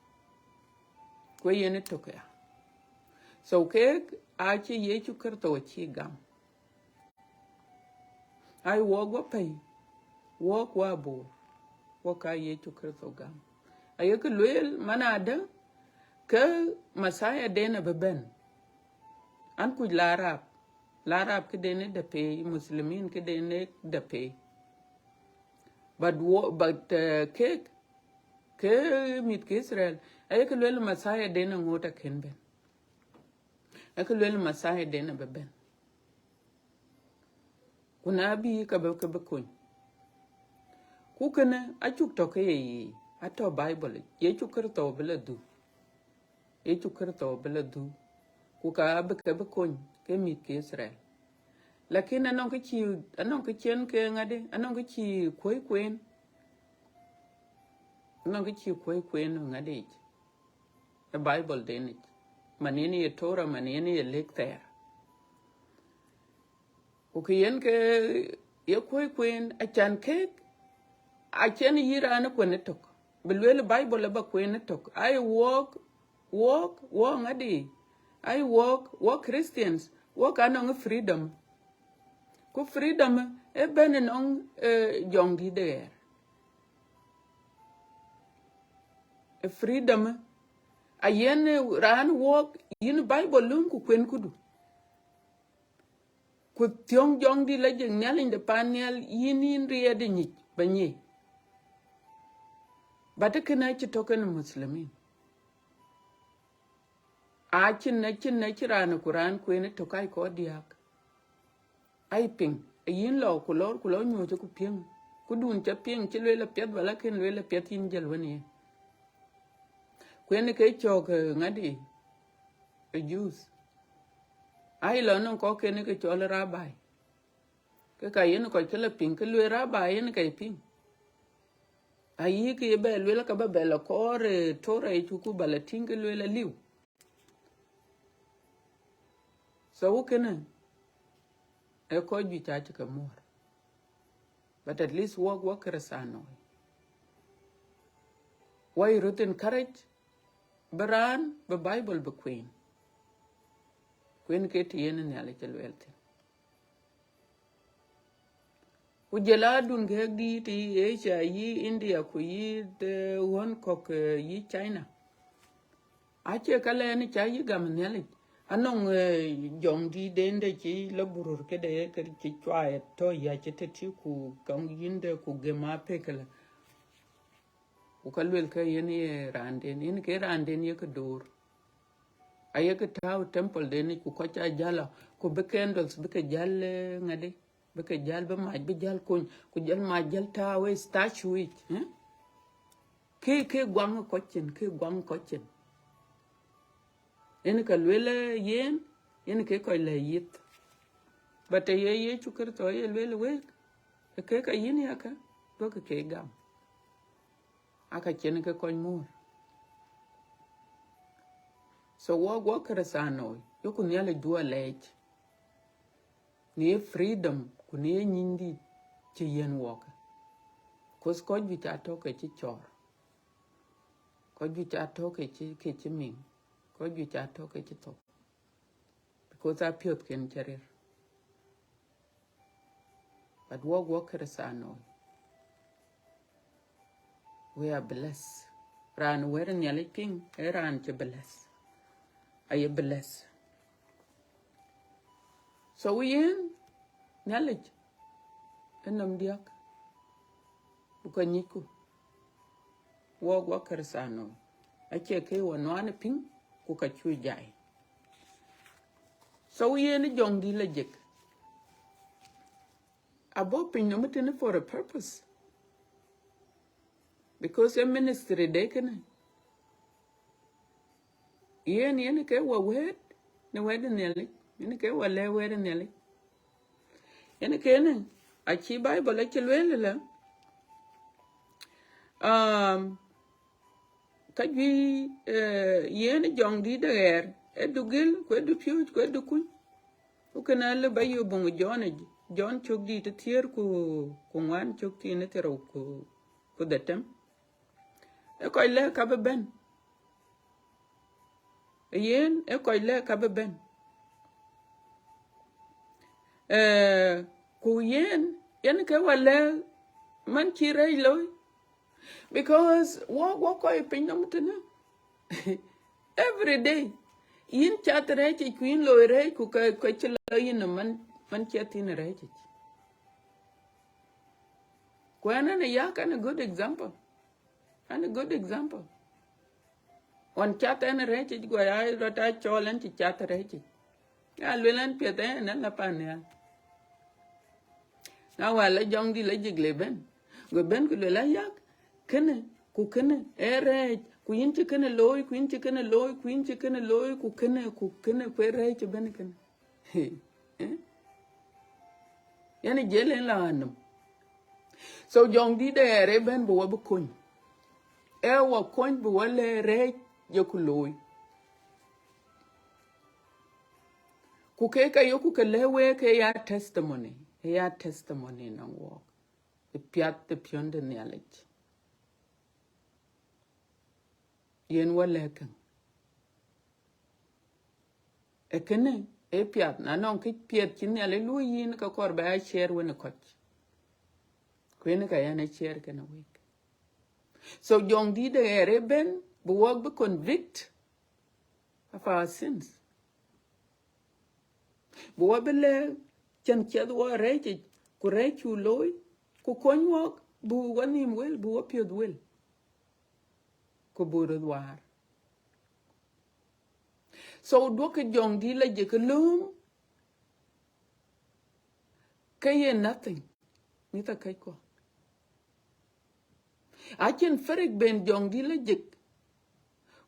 Ku yen ë tök ya. So kek acï Yecu Kërtho acï gam. Ai, wɔk wä pɛ̈i, wɔk wä Bor, wɔk ka Yecu Kërtho gam. Ayek lueel man adë ke Messiah den abï bɛ̈n. An kuc la Arab, la Arab këden ë dɛ̈ pei, Muslimin këden ë dɛ̈ pei. But wo-, but, eh, kek, ke mïth ke Itharel, ayek lueel Messiah den aŋoot akën bɛ̈n. Ayek lueel Messiah den abï bɛ̈n. Ku na bï, ka bï, ka bï kony. Ku kënë acuk tɔ̈ ke ye yic, atɔ̈ Bible yic, Yecu Kërtho bï la dhuk. Yecu Kërtho bï la dhuk. Ku ka bï, ka bï kony ke mïth ke Itharel. Lakin anɔŋ kë cï, anɔŋ kë cïn ke ŋadï, anɔŋ kë cï kuɔ̈i kueen. Anɔŋ kë cï kuɔ̈i kueen ŋadï yic. Ë Bible den yic. Man yen ye Torah, man yen ye lëk thɛɛr. Ku kë yen ke ye kuɔ̈i kueen, acan kek, acïn yï raan ë kuën ëtök. Bï lueel Bible aba kueen ëtök. Ai wɔk, wɔk, wɔk ŋadï. Ai wɔk, wɔk Christians, wɔk anɔŋ freedom. Ku freedom ë bɛ̈n ënɔŋ, eh, Jɔŋdït de ɣɛɛr. Ë freedom, ayen, eh, raan wɔk, yïn Bible lööm ku kuen këdu. Ku thiɔ̈ŋ Jɔŋdït lajik, Nhialic de pan nhial, yïn, yïn riɛɛt ë nyic ba nyic. But kënë acï tɔ̈ kenë Muslimin. Acïn, acïn, acïn raan ku raan kueen ëtök, ai kɔc diäk. Ai piŋ, ë yïn lɔ ku lɔ, ku lɔ nyuɔ̈th ku piŋ. Ku dun ca piŋ, cï lueel apiɛth, ba la kën lueel apiɛth, yïn jël wën yen. Ku yen ke cɔk, eh, ŋadï, ë Jews. Ai lɔ nɔŋ kɔc kën ke cɔl rabai. Ke ka yen kɔc ke la piŋ, ke lueel rabai yen ka ye piŋ. Ayï ke ye bɛ lueel ka ba bɛ la kɔɔr, eh, Torah yic ku ba la tïŋ ke lueel aliu. So kënë, ee kɔc juëc acï ke muɔ̈r. But at least wɔk, wɔk Kërëthänooi, wɔ ye röt encourage, bï raan, bï Bible bï kueen. Kueen ke të yen Nhialic ë lueel thïn. Ku jɔl a dun gɛ̈k dït yï Asia, yï India, ku yï, eh, ɣɔ̈n kɔ̈k, eh, yï China. Acie ka lɛɛn ca yï gam Nhialic. Anɔŋ, eh, jɔŋdït den de cï la burur këde ke cï cuai tɔ̈ ya cï tëtï ku kaŋ yïnde ku gëm apekëlë. Ku ka luel ke yen ye raanden, yen ke raanden ye ke door. Aye ke tääu temple den yic ku kɔc a jäl a, ku bï candles bï ke jäl, eh, ŋadï, bï ke jäl, bï mac bï jäl kony, ku jäl mac jäl tääu ë statue yic, eh? Ke, ke guaŋ kɔc cin, ke guaŋ kɔc cin. Yen ka luel, eh, yen, yen ke kɔc lɛ̈k yith. But të ye Yecu Kërtho ye luel wek, ke ka yïn yaka, duɔ̈kï ke gam. Aka cïn ke kɔc muɔ̈r. So wɔk, wɔk Kërëthänooi, yoku Nhialic duɔ lɛɛc në ye freedom ku në ye nyïndït cï yiën wɔk. Cause kɔc juëc atɔ̈ ke cï cɔɔr. Kɔc juëc atɔ̈ ke cï, ke cï miŋ. Kɔc juëc atɔ̈ ke cï thou. Because apiɔ̈thken cï ril. But wɔk, wɔk Kërëthänooi, we are blessed. Raan wɛ̈t Nhialic piŋ, ee raan cï blessed. Aye blessed. So yen Nhialic ë nɔm diäk, ku ka nyicku. Wɔk, wɔk Kërëthänooi, acie ke wɔ nuan piŋ, ku ka cu jai. So yen jɔŋdït la jek. Abɔ̈ piny nɔm tënë for a purpose. Because a ministry de kënë. Yen, yen ke wɔ wɛ̈t në wɛ̈t Nhialic. Yen ke wɔ lɛ̈k wɛ̈t Nhialic. Yen kënë, acï Bible acï lueel la, um, ka juëc, eh, yen jɔŋdït de ɣɛɛr, ee du gël, ku ee du piööc, ku ee du kuny. Ku kënë alë ba yök buŋ Jɔn yic, Jɔn cök dït ë thiëër ku, ku ŋuan, cök thiin ë thiërrou ku, ku dhetem. Ee kɔc lɛ̈k ka bï bɛ̈n. Yen ee kɔc lɛ̈k ka bï bɛ̈n. Eh, ku yen, yen ke wɔ lɛ̈k man cï rɛɛc looi. Because wɔk, wɔk kɔc piny nɔm tënë. Every day. Yïn cath rɛɛc yic, ku yïn loi rɛɛc, ku ke, ke cï lɔ yïn nɔm man, man ciɛth yïn rɛɛc yic. Ku ɛn, ɛn ë yak, ɛn a good example. Ɛn a good example. Ɣɔn cath ɛn rɛɛc yic, guɔ ya rɔt a cɔɔl ɛn cï cath rɛɛc yic. Ya luel ɛn piɛth ɛn, ɛn la pan nhial. Na wal la jɔŋdït la jek le bɛ̈n. Go bɛ̈n ku luel ayak, kënë, ku kënë, ee rɛɛc, ku yïn cï kënë looi, ku yïn cï kënë looi, ku yïn cï kënë looi, ku kënë, ku kënë, ku ee rɛɛc ëbɛ̈n kënë. Eh? Yen jël en la anum. So jɔŋdït de ɣɛɛr ëbɛ̈n bï wɔ bï kony. Ee wɔ kony bï wɔ lɛ̈k rɛɛc yeku looi. Ku ke ka yoku ke lɛ̈k wek ke ya testimony. Ë ya testimony nɔŋ wɔk. Ë piath ë piɔ̈n de Nhialic. Yen wɔ lɛ̈k käŋ. Ee kënë, ee piath, na nɔŋ kë piɛth cï Nhialic luɔ̈i yïn, ka kɔɔr ba ya share wenë kɔc. Ku yen ka yɛn a share kënë wek. So jɔŋdït de ɣɛɛr ëbɛ̈n, bï wɔk bï convict of our sins. Bï wɔ bï lɛ̈k cɛn ciɛth wɔ rɛɛc yic, ku rɛɛc cuk looi, ku kony wɔk, bï wɔ nhïïm wël, bï wɔ piɔ̈th wël. Ku bï röt waar. So duɔ̈kkë jɔŋdït la jek lööm, ke ye nothing. Mïthëkɔckuɔ. Acïn farik ben jɔŋdït la jek,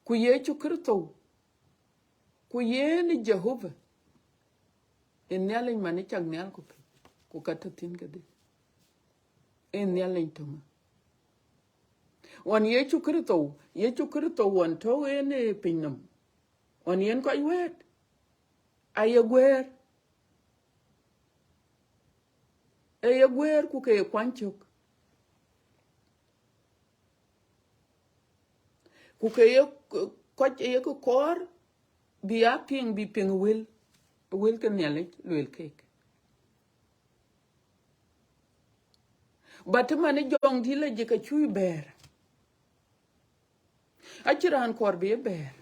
ku Yecu Kërtho, ku yen Jehovah. Ë Nhialic man ë cak nhial ku piny, ku ka tɔ̈ thïn kedhie. Ë Nhialic töŋë. Ɣɔn Yecu Kërtho, Yecu Kërtho ɣɔn tɔ̈u en ë piny nɔm, ɣɔn yen kɔc wɛ̈ɛ̈t, aye guëër. Ee ye guëër ku ke ye kuany cök. Ku ke ye k-, kɔc ye ke kɔɔr bï a piŋ, bï piŋ wël, wël ke Nhialic lueel keek. But man ë Jɔŋdït Lajik acuk bɛ̈ɛ̈r. Acïn raan kɔɔr bï ye bɛ̈ɛ̈r.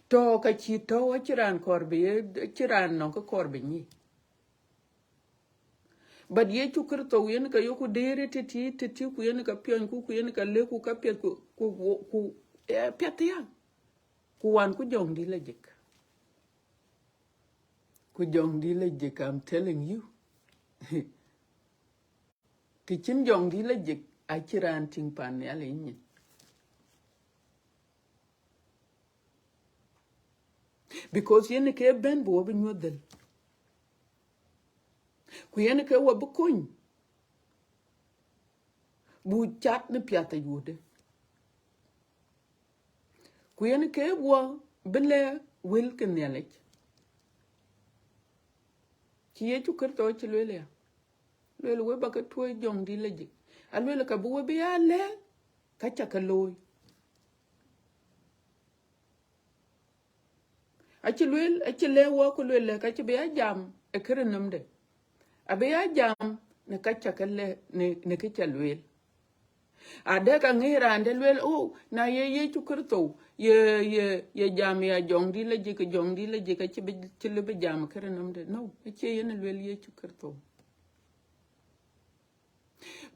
Tɔ̈ ka cï tɔ̈u, acïn raan kɔɔr bï ye, acïn raan nɔŋ kë kɔɔr bï nyic. But Yecu Kërtho yen ka yök ku dëër tëtï, tëtï, ku yen ka piɔ̈nyku, ku yen ka lëkku ka piɛth, ku, ku, ku, ku, eh, piɛth ya. Ku wanku Jɔŋdït Lajik. Ku Jɔŋdït Lajik, I'm telling you. Të cïn Jɔŋdït Lajik, acïn raan tïŋ pan Nhialic nyin. Because yen ke bɛ̈n bï wɔ bï nyuɔ̈th dhël. Ku yen ke wɔ bï kony, buk cat në piath ë yuude. Ku yen ke wɔ bï lɛ̈k wël ke Nhialic. Cï Yecu Kërtho cï lueel ya, lueel, we ba ke tuɔɔc Jɔŋdït Lajik. Alueel ka bï we bï ya lɛ̈k ka ca ke looi. Acï lueel, acï lɛ̈k wɔ ku lueel lɛ̈k ka cï bï ya jam ë kërë nɔmde. Abï ya jam në ka ca ke lɛ̈k, në, në kë ca lueel. Adɛ̈ ka ŋic raan de lueel, oh, na ye Yecu Kërtho, ye, ye, ye jam ya Jɔŋdït Lajik, Jɔŋdït Lajik acï bï, cï lëu bï jam kërë nɔmde. No, acie yen lueel Yecu Kërtho.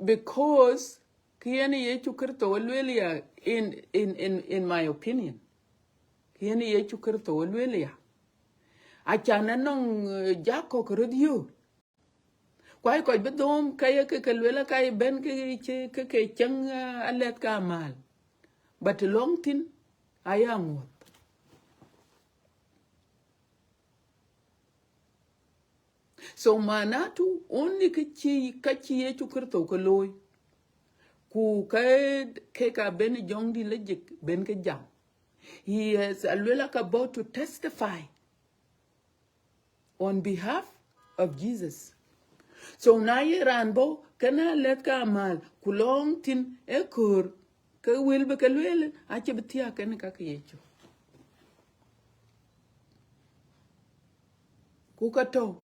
Because kë yen Yecu Kërtho ë lueel ya, in, in, in, in my opinion, kë yen Yecu Kërtho ë lueel ya, acan anɔŋ, eh, jak kɔ̈k röt yök. Ku aye kɔc bï dhööm, ka ye ke, ke lueel, ka ye bɛ̈n ke cï, ke, ke cieŋ, eh, alɛ̈th ke amääl. But lɔŋ thïn, aye aŋuɔ̈th. So manatu, only kë cï, ka cï Yecu Kërtho ke looi. Ku ke, ke ka bɛ̈n Jɔŋdït Lajik bɛ̈n ke jam. He is, alueel, like, about to testify on behalf of Jesus. So na ye raan bɔ̈ kenë alɛ̈th ke amääl, ku lɔŋ thïn ë köör, ke wël bï ke lueel, acï bï thiääk kenë ka ke Yecu. Ku ka tɔ̈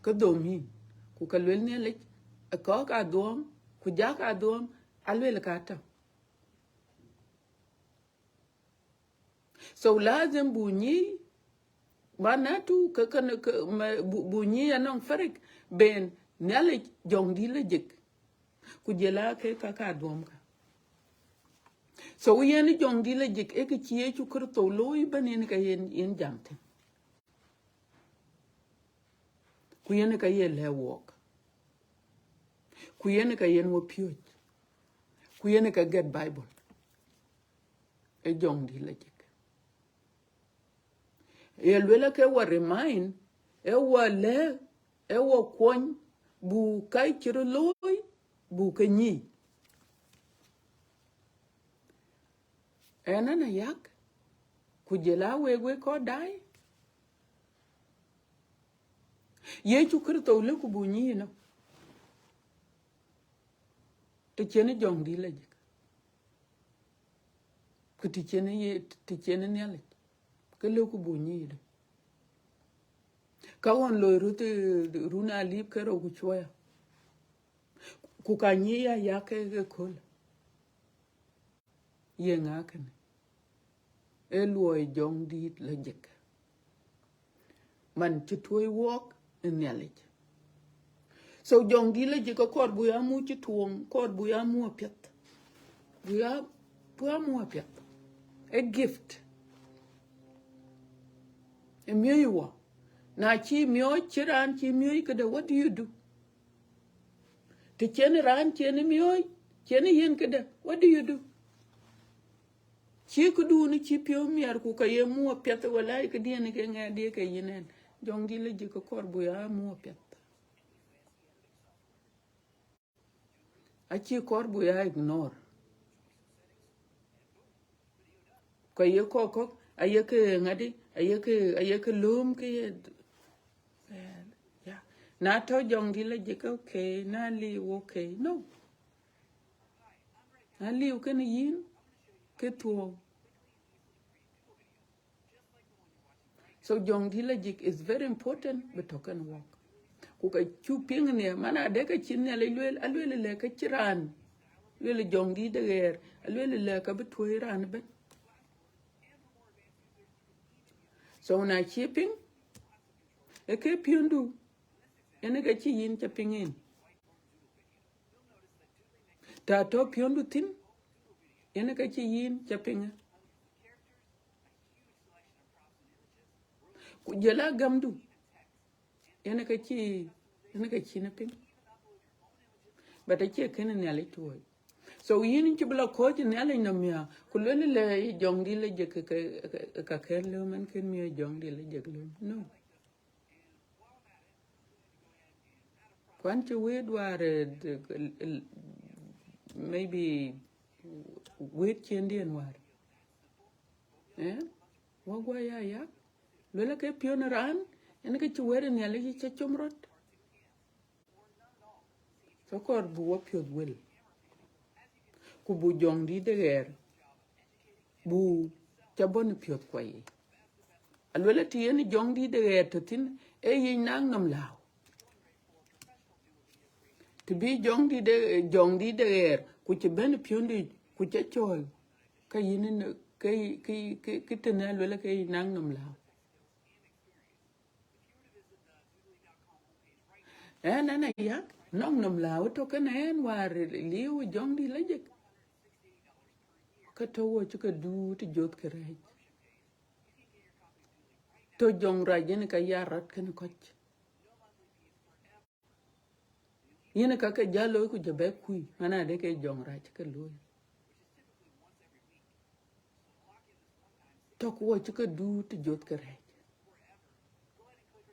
ke dhöm yïn, ku ka lueel Nhialic, ë kɔ̈k adhuɔ̈ɔ̈m, ku jak adhuɔ̈ɔ̈m, alueel ka tɔ̈. So lazim buk nyic, manatu, ke, ke, ke, ma, buk, buk nyic anɔŋ farik bɛ̈n Nhialic, Jɔŋdït Lajik, ku jɔl aa ke ka, ka adhuɔ̈ɔ̈m ka. So yen Jɔŋdït Lajik, ee kë cï Yecu Kërtho looi ëbɛ̈n, yen ka yen, yen jam thïn. Ku yen ka ye lɛ̈k wɔk. Ku yen ka yen wɔ piööc. Ku yen ka gɛ̈t Bible. Ee Jɔŋdït Lajik. Ye lueel ke wɔ remind, ee wɔ lɛ̈k, ee wɔ kuɔny, buk ka cï röt looi, buk ke nyic. Ɣɛn anayak, ku jɔl aa wek, wek kɔc daai. Yecu Kërtho lëu ku buk nyic ënɔ. Të cïn Jɔŋdït Lajik, ku të cïn ye, të cïn Nhialic, ke lëu ku buk nyic ënɔ. Ka ɣɔn loi röt, eh, run alip ke rou ku cuɔya. Ku ka nyic aya ke, ke kööl. Ye ŋa kënë? Ee luɔi Jɔŋdït Lajik, man cï tuɔɔc wɔk ë Nhialic. So Jɔŋdït Lajik akɔɔr buk ya muk cï tuɔŋ, kɔɔr buk ya muk apiɛth. Buk ya, buk ya muk apiɛth. A gift. Ë miɔ̈c wɔ. Na cï miɔ̈c, cï raan cï miɔ̈c këde, what do you do? Të cïn raan cïn miɔ̈c, cïn yen këde, what do you do? Cï këdun cï piɔ̈u miɛt ku ka ye muk apiɛth, wala këdiɛn ke ŋɛk diɛ̈ ke yïn ɛn. Jɔŋdït lajik ke kɔɔr buk ya muk apiɛth. Acïï kɔɔr buk ya ignore. Ku ye kɔc kɔ̈k, aye ke ŋadï, aye ke, aye ke lööm ke ye, yeah. Na tɔ̈ jɔŋdït lajik ke, okay, na liu, okay. No. Na liu kënë yïn, ke thuɔɔu. So jɔŋdït lajik is very important bï tɔ̈ kënë wɔk. Ku ka cuk piŋ nhial, man adë ka cï Nhialic lueel, alueel lɛ ka cï raan. Lueel jɔŋdït de ɣɛɛr, alueel lɛ ka bï tuɔ̈i raan ëbën. So na cï piŋ, ë ke piɔ̈ndu, yen ë ka cï yïn ca piŋ en. Ta tɔ̈ piɔ̈ndu thïn, yen ë ka cï yïn ca piŋ. Ku jɔl a gamdu, yen ë ka cï, yen ë ka cïn piŋ. But acie kënë Nhialic tuɔ̈i. So yïn cï bï la kɔ̈ɔ̈c Nhialic nɔm ya, ku lueel lɛ jɔŋdït lajik ke, ke, ke, ka kën lööm, man kën miɔ̈c jɔŋdït lajik lööm. No. Kuan cï wëët wäär, eh, d-, l-, l-, maybe wëët ciëndiɛ̈n wäär. Eh? Wä guɔ ya yak. Lueel ke piɔ̈n raan, yen ke cï wëët Nhialic ca com rɔt. Ke kɔɔr buk wä piɔ̈th wël. Ku buk jɔŋdït de ɣɛɛr, buk ca bɔ̈ në piɔ̈th kuɔ yic. Alueel ë të yen jɔŋdït de ɣɛɛr tɔ̈ thïn, ee yic naŋ nɔm lääu. Të bï jɔŋdït de, jɔŋdït de ɣɛɛr, ku cï bɛ̈n piɔ̈ndu yic, ku ca cɔɔl, ka yïn ënë, ke, ke, ke, ke tënë alueel ke yic naŋ nɔm lääu. Ɛn, ɛn ayak, nɔŋ nɔm lääu tɔ̈ kënë ɛn wäär liu jɔŋdït lajik. Ka tɔ̈ wɔ cï ke duut joth kërɛɛc. Tɔ̈ jɔŋrac yen ka ya rɔt kënë kɔc. Yen ka ke jäl looi ku jɔ bɛ kuc, man adë ke jɔŋrac ke looi. Tɔ̈ ku wɔ cï ke duut joth kërɛɛc.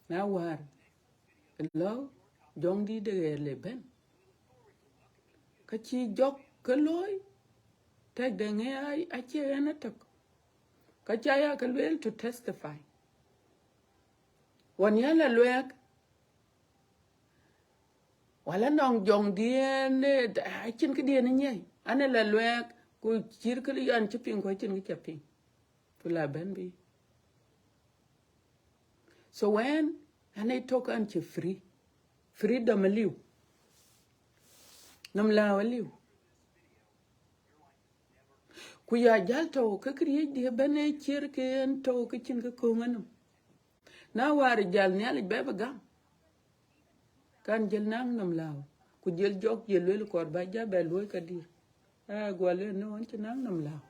Na wäär, lɔ jɔŋdït de ɣɛɛr le bɛ̈n. Ka cï jɔk ke looi, tɛ̈k de ŋë a, acie ɣɛn atök. Ka ca ya ke lueel to testify. Ɣɔn ya la luɛɛk, wala nɔŋ jɔŋdiɛ̈n, eh, acïn këdiɛ̈n ë nyiɛc. An ë la luɛɛk, ku cït kë yan cï piŋ, ku acïn kë ca piŋ. Ku la bɛ̈n bï. So wɛn, an ë tök an cï free. Freedom aliu. Nɔm lääu aliu. Ku ya jäl tɔ̈u ke këriëëcdiɛ̈ bɛ̈n ë ciɛ̈r ke yen tɔ̈u ke cïn kë köŋ anɔm. Na wäär jäl Nhialic bɛ bï gam, kan jël naŋ nɔm lääu, ku jël jɔk, jël lueel kɔɔr ba ja bɛ luɔ̈i ka dïr. Aa, guɔ lueel, no, an cï naŋ nɔm lääu.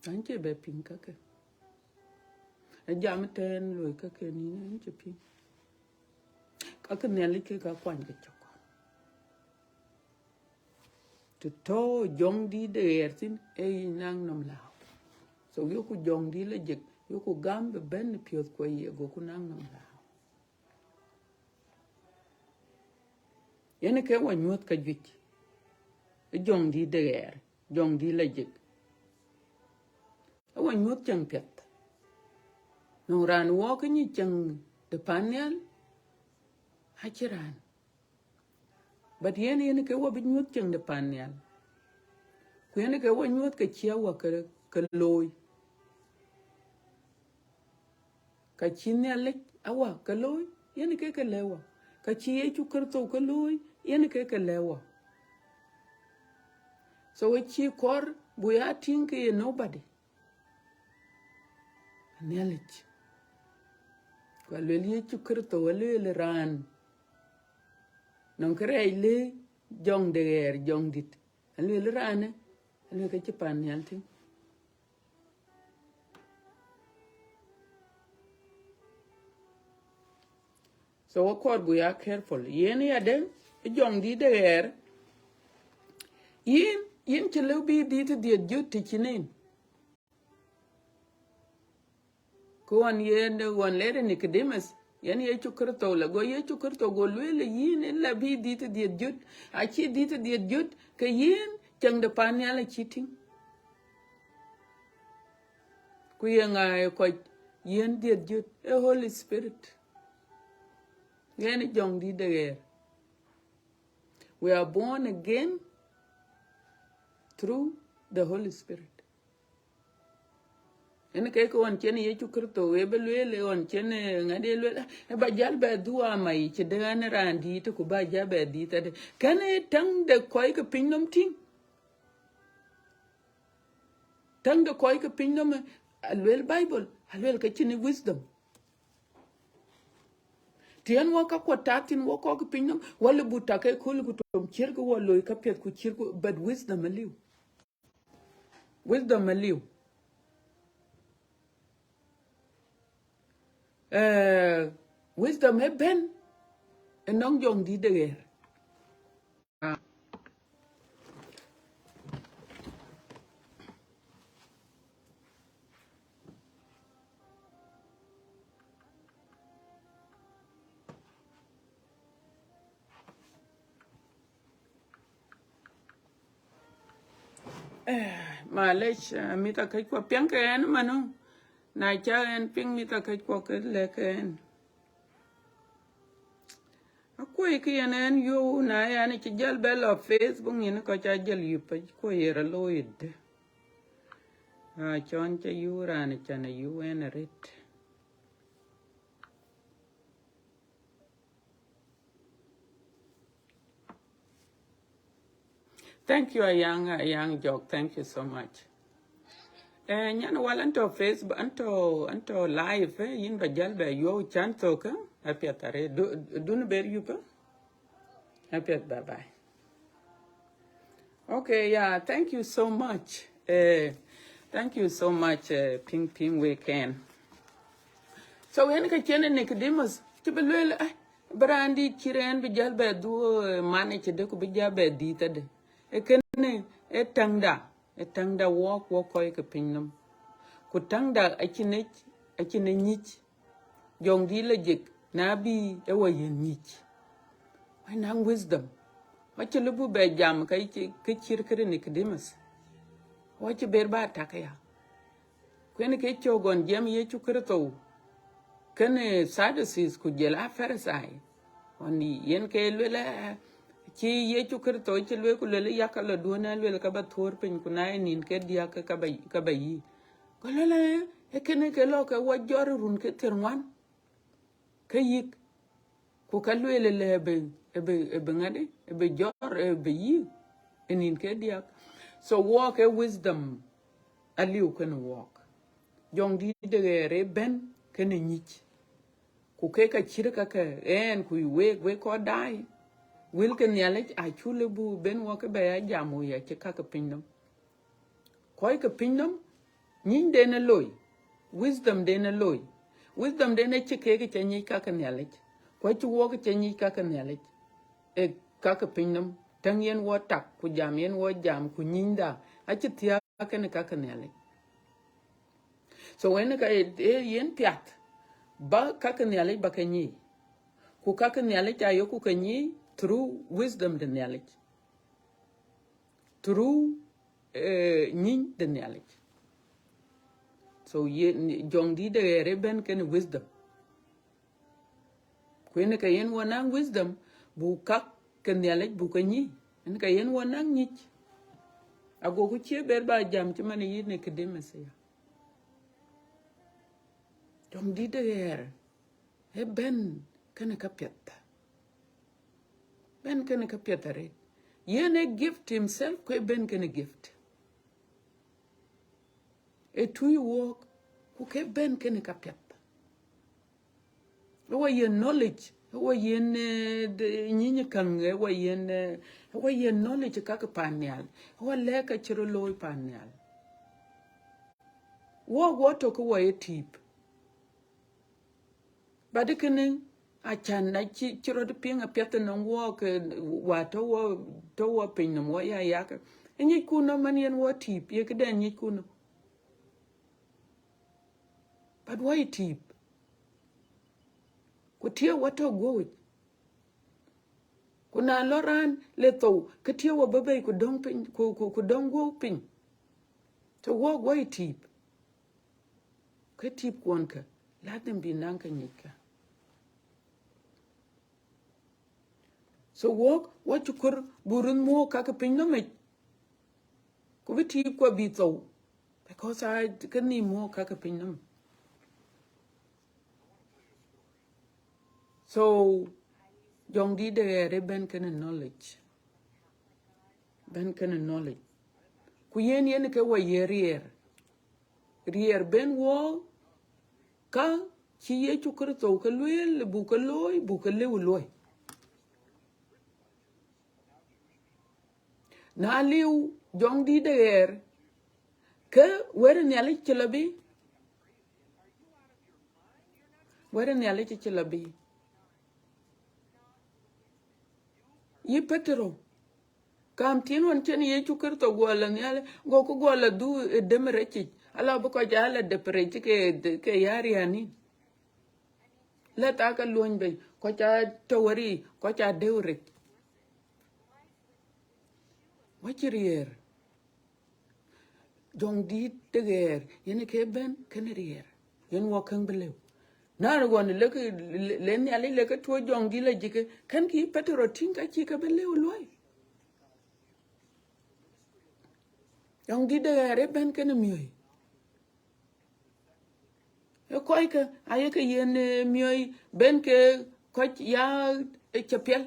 An cï bɛ piŋ kakë. Ë jam tɛ̈n luɔ̈i kakë nïn, an cï piŋ. Kakë Nhialic ke ka kuany ke cök. Të tɔ̈ jɔŋdït de ɣɛɛr thïn, ee yic naŋ nɔm lääu. So, yoku jɔŋdït lajik, yoku gam bï bɛ̈n në piɔ̈th kuɔ yic, goku naŋ nɔm lääu. Yen ke wɔ nyuɔ̈th ka juëc, ë jɔŋdït de ɣɛɛr, jɔŋdït lajik. Ë wɔ nyuɔ̈th cäŋ piɛth. Nɔŋ raan wɔ ke nyic cäŋ de pan nhial, acïn raan. But yen, yen ke wɔ bï nyuɔ̈th cäŋ de pan nhial. Ku yen ke wɔ nyuɔ̈th ke cï awä ke, ke looi. Ka cï Nhialic awä ke looi, yen ke ke lɛ̈k wɔ. Ka cï Yecu Kërtho ke looi, yen ke ke lɛ̈k wɔ. So we cïï kɔɔr buk ya tïŋ ke ye nobody. Nhialic. Ku alueel Yecu Kërtho, alueel raan nɔŋ kërɛɛc le jɔŋ de ɣɛɛr, jɔŋdït. Alueel raanë, alueel ke cï pan nhial tïŋ. So wɔ kɔɔr buk ya careful. Yen ya dɛ̈, ë jɔŋdït de ɣɛɛr. Yïn, yïn cï lëu bï dït dhiëth jɔt të cïn en. Ɣɔn yen, ɣɔn lɛɛr Nicodemus, yen Yecu Kërtho la, go Yecu Kërtho go lueel, yïn ë la bï dhiëth dhiëth jöt, acï dhiëth dhiëth jöt, ke yïn cäŋ de pan nhial acï tïŋ. Ku ye ŋa ë kɔc yiën dhiëth jöt? Ë Holy Spirit. Yen ë Jɔŋdït de ɣɛɛr. We are born again through the Holy Spirit. Yen ke ke ɣɔn cïn Yecu Kërtho, ë bï lueel, ë ɣɔn cïn, eh, ŋadï lueel, ah, ë ba jäl bɛ dhuk ama yic, cï dë ɣɛn raan dïït, ku ba jäl bɛ dhiëth adë. Kën ë täŋ de kɔc ke piny nɔm tïŋ. Täŋ de kɔc ke piny nɔm, eh, aluel Bible, aluel ke cïn wisdom. Tiɛn wɔ ka kuɔ tat thïn wɔ kɔc ke piny nɔm, wɔ lë bu tak ke kööl ku tom ciɛ̈t ke wɔ loi ka piɛth ku ciɛ̈t ku, but wisdom aliu. Wisdom aliu. Eh, wisdom ë bɛ̈n ënɔŋ Jɔŋdït de ɣɛɛr. Eh, malec, eh, mïth akëc kuɔ piɛŋ ke ɣɛn manu. Na ca ɣɛn piŋ mïth akëc kuɔ ke lɛ̈k ɣɛn. Akuɔi kë yen ɣɛn yöu, na ɣɛn cï jäl bɛ lɔ Facebook, yen kɔc ca jäl yup, akuɔi yen rɔ looi dë. Acɔn ca yöu raan can a yöu ɣɛn arët. Thank you, a young, a young Jok. Thank you so much. Eh, nyan wal, an tɔ̈ Facebook, an tɔ̈, an tɔ̈ live, eh, yïn ba jäl bɛ yuɔu can thok, eh, apiɛth arët. Du, dun ber yup, eh? Apiɛth, bye bye. Okay, yeah, thank you so much. Eh, thank you so much, eh, Ping Ping Weekend. So, yen ka cïn Nicodemus, cï bï lueel, eh, bï raan dït cï rɛɛn bï jäl bɛ dhuk, eh, man ë cï dë ku bï jäl bɛ dhiëth adë. Ë kënë, ë täŋda, ë täŋda wɔk, wɔk kɔc ke piny nɔm. Ku täŋda acïn ë, acïn ë nyic. Jɔŋdït la jik, na bï ë wɔ yiën nyic. Wɔ naŋ wisdom. Wɔ cï lëu bï bɛ jam ka cï, ka cït këde Nicodemus. Wɔ cï ber ba tak ya. Kuën ke cök ɣɔn jiɛm Yecu Kërtho kenë Sadducees ku jɔl a Parithai. Ɣɔn yen ke lueel, eh, cï Yecu Kërtho cï lueel ku lueel, yak ka lɔ duɔ̈n, a lueel ka ba thuɔ̈r piny, ku na ye nïn ke diäk ke ka ba, ka ba yï. Go lueel, eh, ee kënë ke lɔ ke wɔ jɔt run ke thiërŋuan ke yïk. Ku ka lueel lë ëbï, ëbï, ëbï ŋadï, ëbï jɔt, ëbï yïk ë nïn ke diäk. So wɔk ë wisdom aliu kenë wɔk. Jɔŋdït de ɣɛɛr ë bɛ̈n kenë nyic. Ku ke ka cït ka ke ɣɛn ku week, wek kɔc daai, wël ke Nhialic acuk lëu bï ben wɔ ke bɛ ya jam, wɔ ya cï ka ke piny nɔm. Kɔc ke piny nɔm, nyinyden ë loi, wisdomden ë loi, wisdomden acï kek cä nyic ka ke Nhialic, ku acï wɔk cä nyic ka ke Nhialic, ë ka ke piny nɔm, täŋ yen wɔ tak, ku jam yen wɔ jam, ku nyinyda acï thiääk kenë ka ke Nhialic. So yen ka ë, ë yen piath, ba ka ke Nhialic ba ke nyic. Ku ka ke Nhialic ayeku ke nyic through wisdom de Nhialic. Through, eh, nyiny de Nhialic. So ye, Jɔŋdït de ɣɛɛr ë bɛ̈n kenë wisdom. Ku yen ka yen wɔ naŋ wisdom, buk ka ke Nhialic buk ke nyic. Yen ka yen wɔ naŋ nyic. Agoku cie ber ba jam cï man yïn Nicodemus ya. Jɔŋdït de ɣɛɛr ë bɛ̈n kenë ka piɛth. Bɛ̈n kenë ka piɛth arët. Yen ë gift himself, ku ë bɛ̈n kenë gift. Ë tui wɔk, ku ke bɛ̈n kenë ka piɛth. Ë wɔ yen knowledge, ë wɔ yen, eh, de, nyiny käŋ, ë wɔ yen, eh, ë wɔ yen knowledge ka ke pan nhial, ë wɔ lɛ̈k ka cï rɔt looi pan nhial. Wɔk wɔ tɔ̈ ke wɔ ye tïp. But kënë, acan na cï, cï rɔt piŋ apiɛth ënɔŋ wɔk, eh, wa tɔ̈ wɔ, tɔ̈ wɔ piny nɔm wɔ ya yak. Ë nyic kun nɔm man yen wɔ tïp, ye këden nyic kun nɔm. Wɔ ye tïïp. Ku tiɛɛu wɔ tɔ̈ guɔ̈p yic. Ku na lɔ raan le thou, ke tiɛɛu wɔ bɔ̈ bei ku dɔ̈ŋ piny, ku, ku, ku dɔ̈ŋ guɔ̈p piny. Të wɔk wɔ ye tïïp. Ke tïïp kuɔn kë, ladhim bï naŋ kë nyic kë. So wɔk, wɔ cï kɔɔr buk röt muɔ̈k ka ke piny nɔm yic. Ku bï tïïp kuɔ bï thou. Because a ke nhïïm muɔ̈k ka ke piny nɔm. So, jɔŋdït de ɣɛɛr ë bɛ̈n kënë knowledge. Bɛ̈n kënë knowledge. Ku yen, yen ke wɔ ye riɛɛr. Riɛɛr bɛ̈n wɔk ka cï Yecu Kërtho ke lueel, buk ke looi, buk ke lëu luɔi. Na liu jɔŋdït de ɣɛɛr, ke wɛ̈t ë Nhialic cï lɔ bï, wɛ̈t ë Nhialic cï lɔ bï. Yï Petero, kam thiin ɣɔn cïn Yecu Kërtho guɔ lɔ nhial, gokï guɔ lɔ dhuk ë dem rɛcic, ala bï kɔc aa lɔ dep rɛc ke, ke ya riani. Lɛ̈th aa ke luɔny bei, kɔc aa tɔ̈ wɛ̈ɛ̈r, kɔc aa dëu rɛc. Wɔ cï riɛɛr. Jɔŋdït de ɣɛɛr, yen ke bɛ̈n kënë riɛɛr. Yen wɔ käŋ bï lëu. Na ɣɔn lek, le, le Nhialic lek ke tuɔɔc jɔŋdït lajik, kën kï Petero tïŋ ka cï ke bï lëu luɔi. Jɔŋdït de ɣɛɛr ë bɛ̈n kënë miɔ̈i. Ë kɔckë, ayeke yen, eh, miɔ̈i bɛ̈n ke kɔc ya, eh, cä piɛl.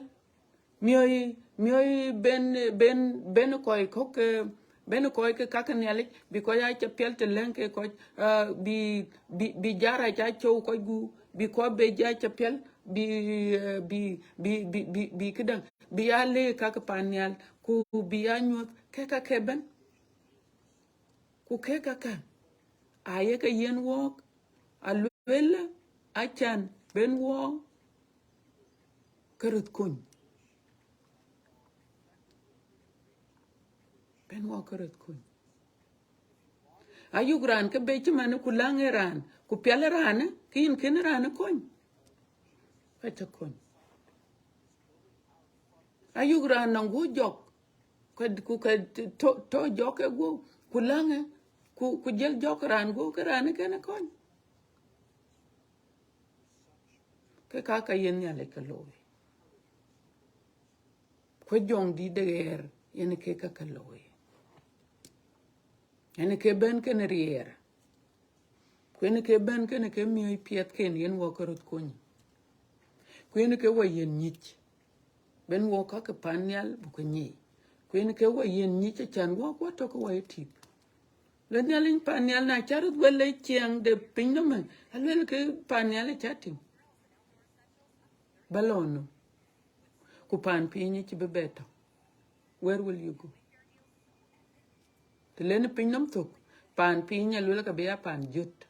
Miɔ̈i, miɔ̈i bɛ̈n, bɛ̈n, bɛ̈n kɔc kɔ̈k, eh, bɛ̈n kɔc ke ka ke Nhialic, bï kɔc aa cä piɛl të lɛ̈ŋ ke kɔc, ah, bï, bï, bï jarac aa cɔu kɔc gup, bï kɔc be ja cä piɛl, bï, eh, bï, bï, bï, bï, bï këdäŋ, bï aa lëk ka ke pan nhial, ku bï aa nyuɔ̈th ke ka ke bɛ̈n. Ku kek käkkä, ayeke yiɛ̈n wɔɔk, alueel, acän bɛ̈n wɔɔk ke röt kony. Bɛ̈n wɔɔk ke röt kony. Ayuk raan ke be cïmën ku läŋ ë raan, ku piɛl ë raan, ke yïn kën raan kony. Ka cä kony. Ayuk raan nɔŋ guɔ jɔk, ku, ku ka tɔ, tɔ jɔk ke guɔ, ku läŋë, ku, ku jël jɔk raan guɔ, ke raan kën kony. Ke ka ka yen Nhialic ke looi. Ku jɔŋdït de ɣɛɛr, yen ke ka ke looi. Yen ke bɛ̈n kënë riɛɛr. Ku yen ke bɛ̈n kënë ke miɔ̈i piɛthken yen wɔ ke röt kony. Ku yen ke wɔ yiɛ̈n nyic. Bɛ̈n wɔ ka ke pan nhial buk ke nyic. Ku yen ke wɔ yiɛ̈n nyic acän wɔ, wɔ tɔ̈ ke wɔ ye tïïp. Le Nhialic pan nhial na cä röt wël le ciɛɛŋ de piny nɔm, aluel ke pan nhial acä tïŋ. Ba lɔ nɔm. Ku pan piny acï bï bɛ tɔ̈. Where will you go? Të lënë piny nɔm thök, pan piny aluel ka bï ya pan jöt.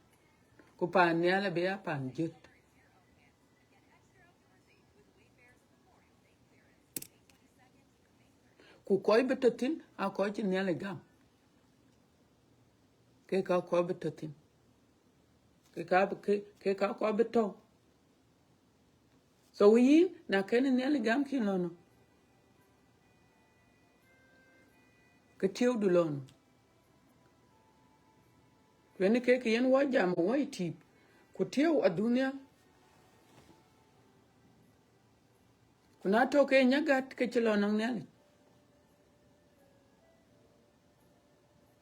Ku pan nhial abï ya pan jöt. Ku kɔc bï tɔ̈ thïn, aa kɔc cï Nhialic gam. Ke ka kɔc bï tɔ̈ thïn. Ke ka, ke, ke ka kɔc bï tɔ̈. So yïn, na kën Nhialic gam kïn lɔ nɔm, ke tiëëudu lɔ nɔm. Ku yen ke, ke yen wɔ jam wɔ ye tïïp, ku tiëëu adhunia. Ku na tɔ̈ ke nyagat ke cï lɔ nɔŋ Nhialic.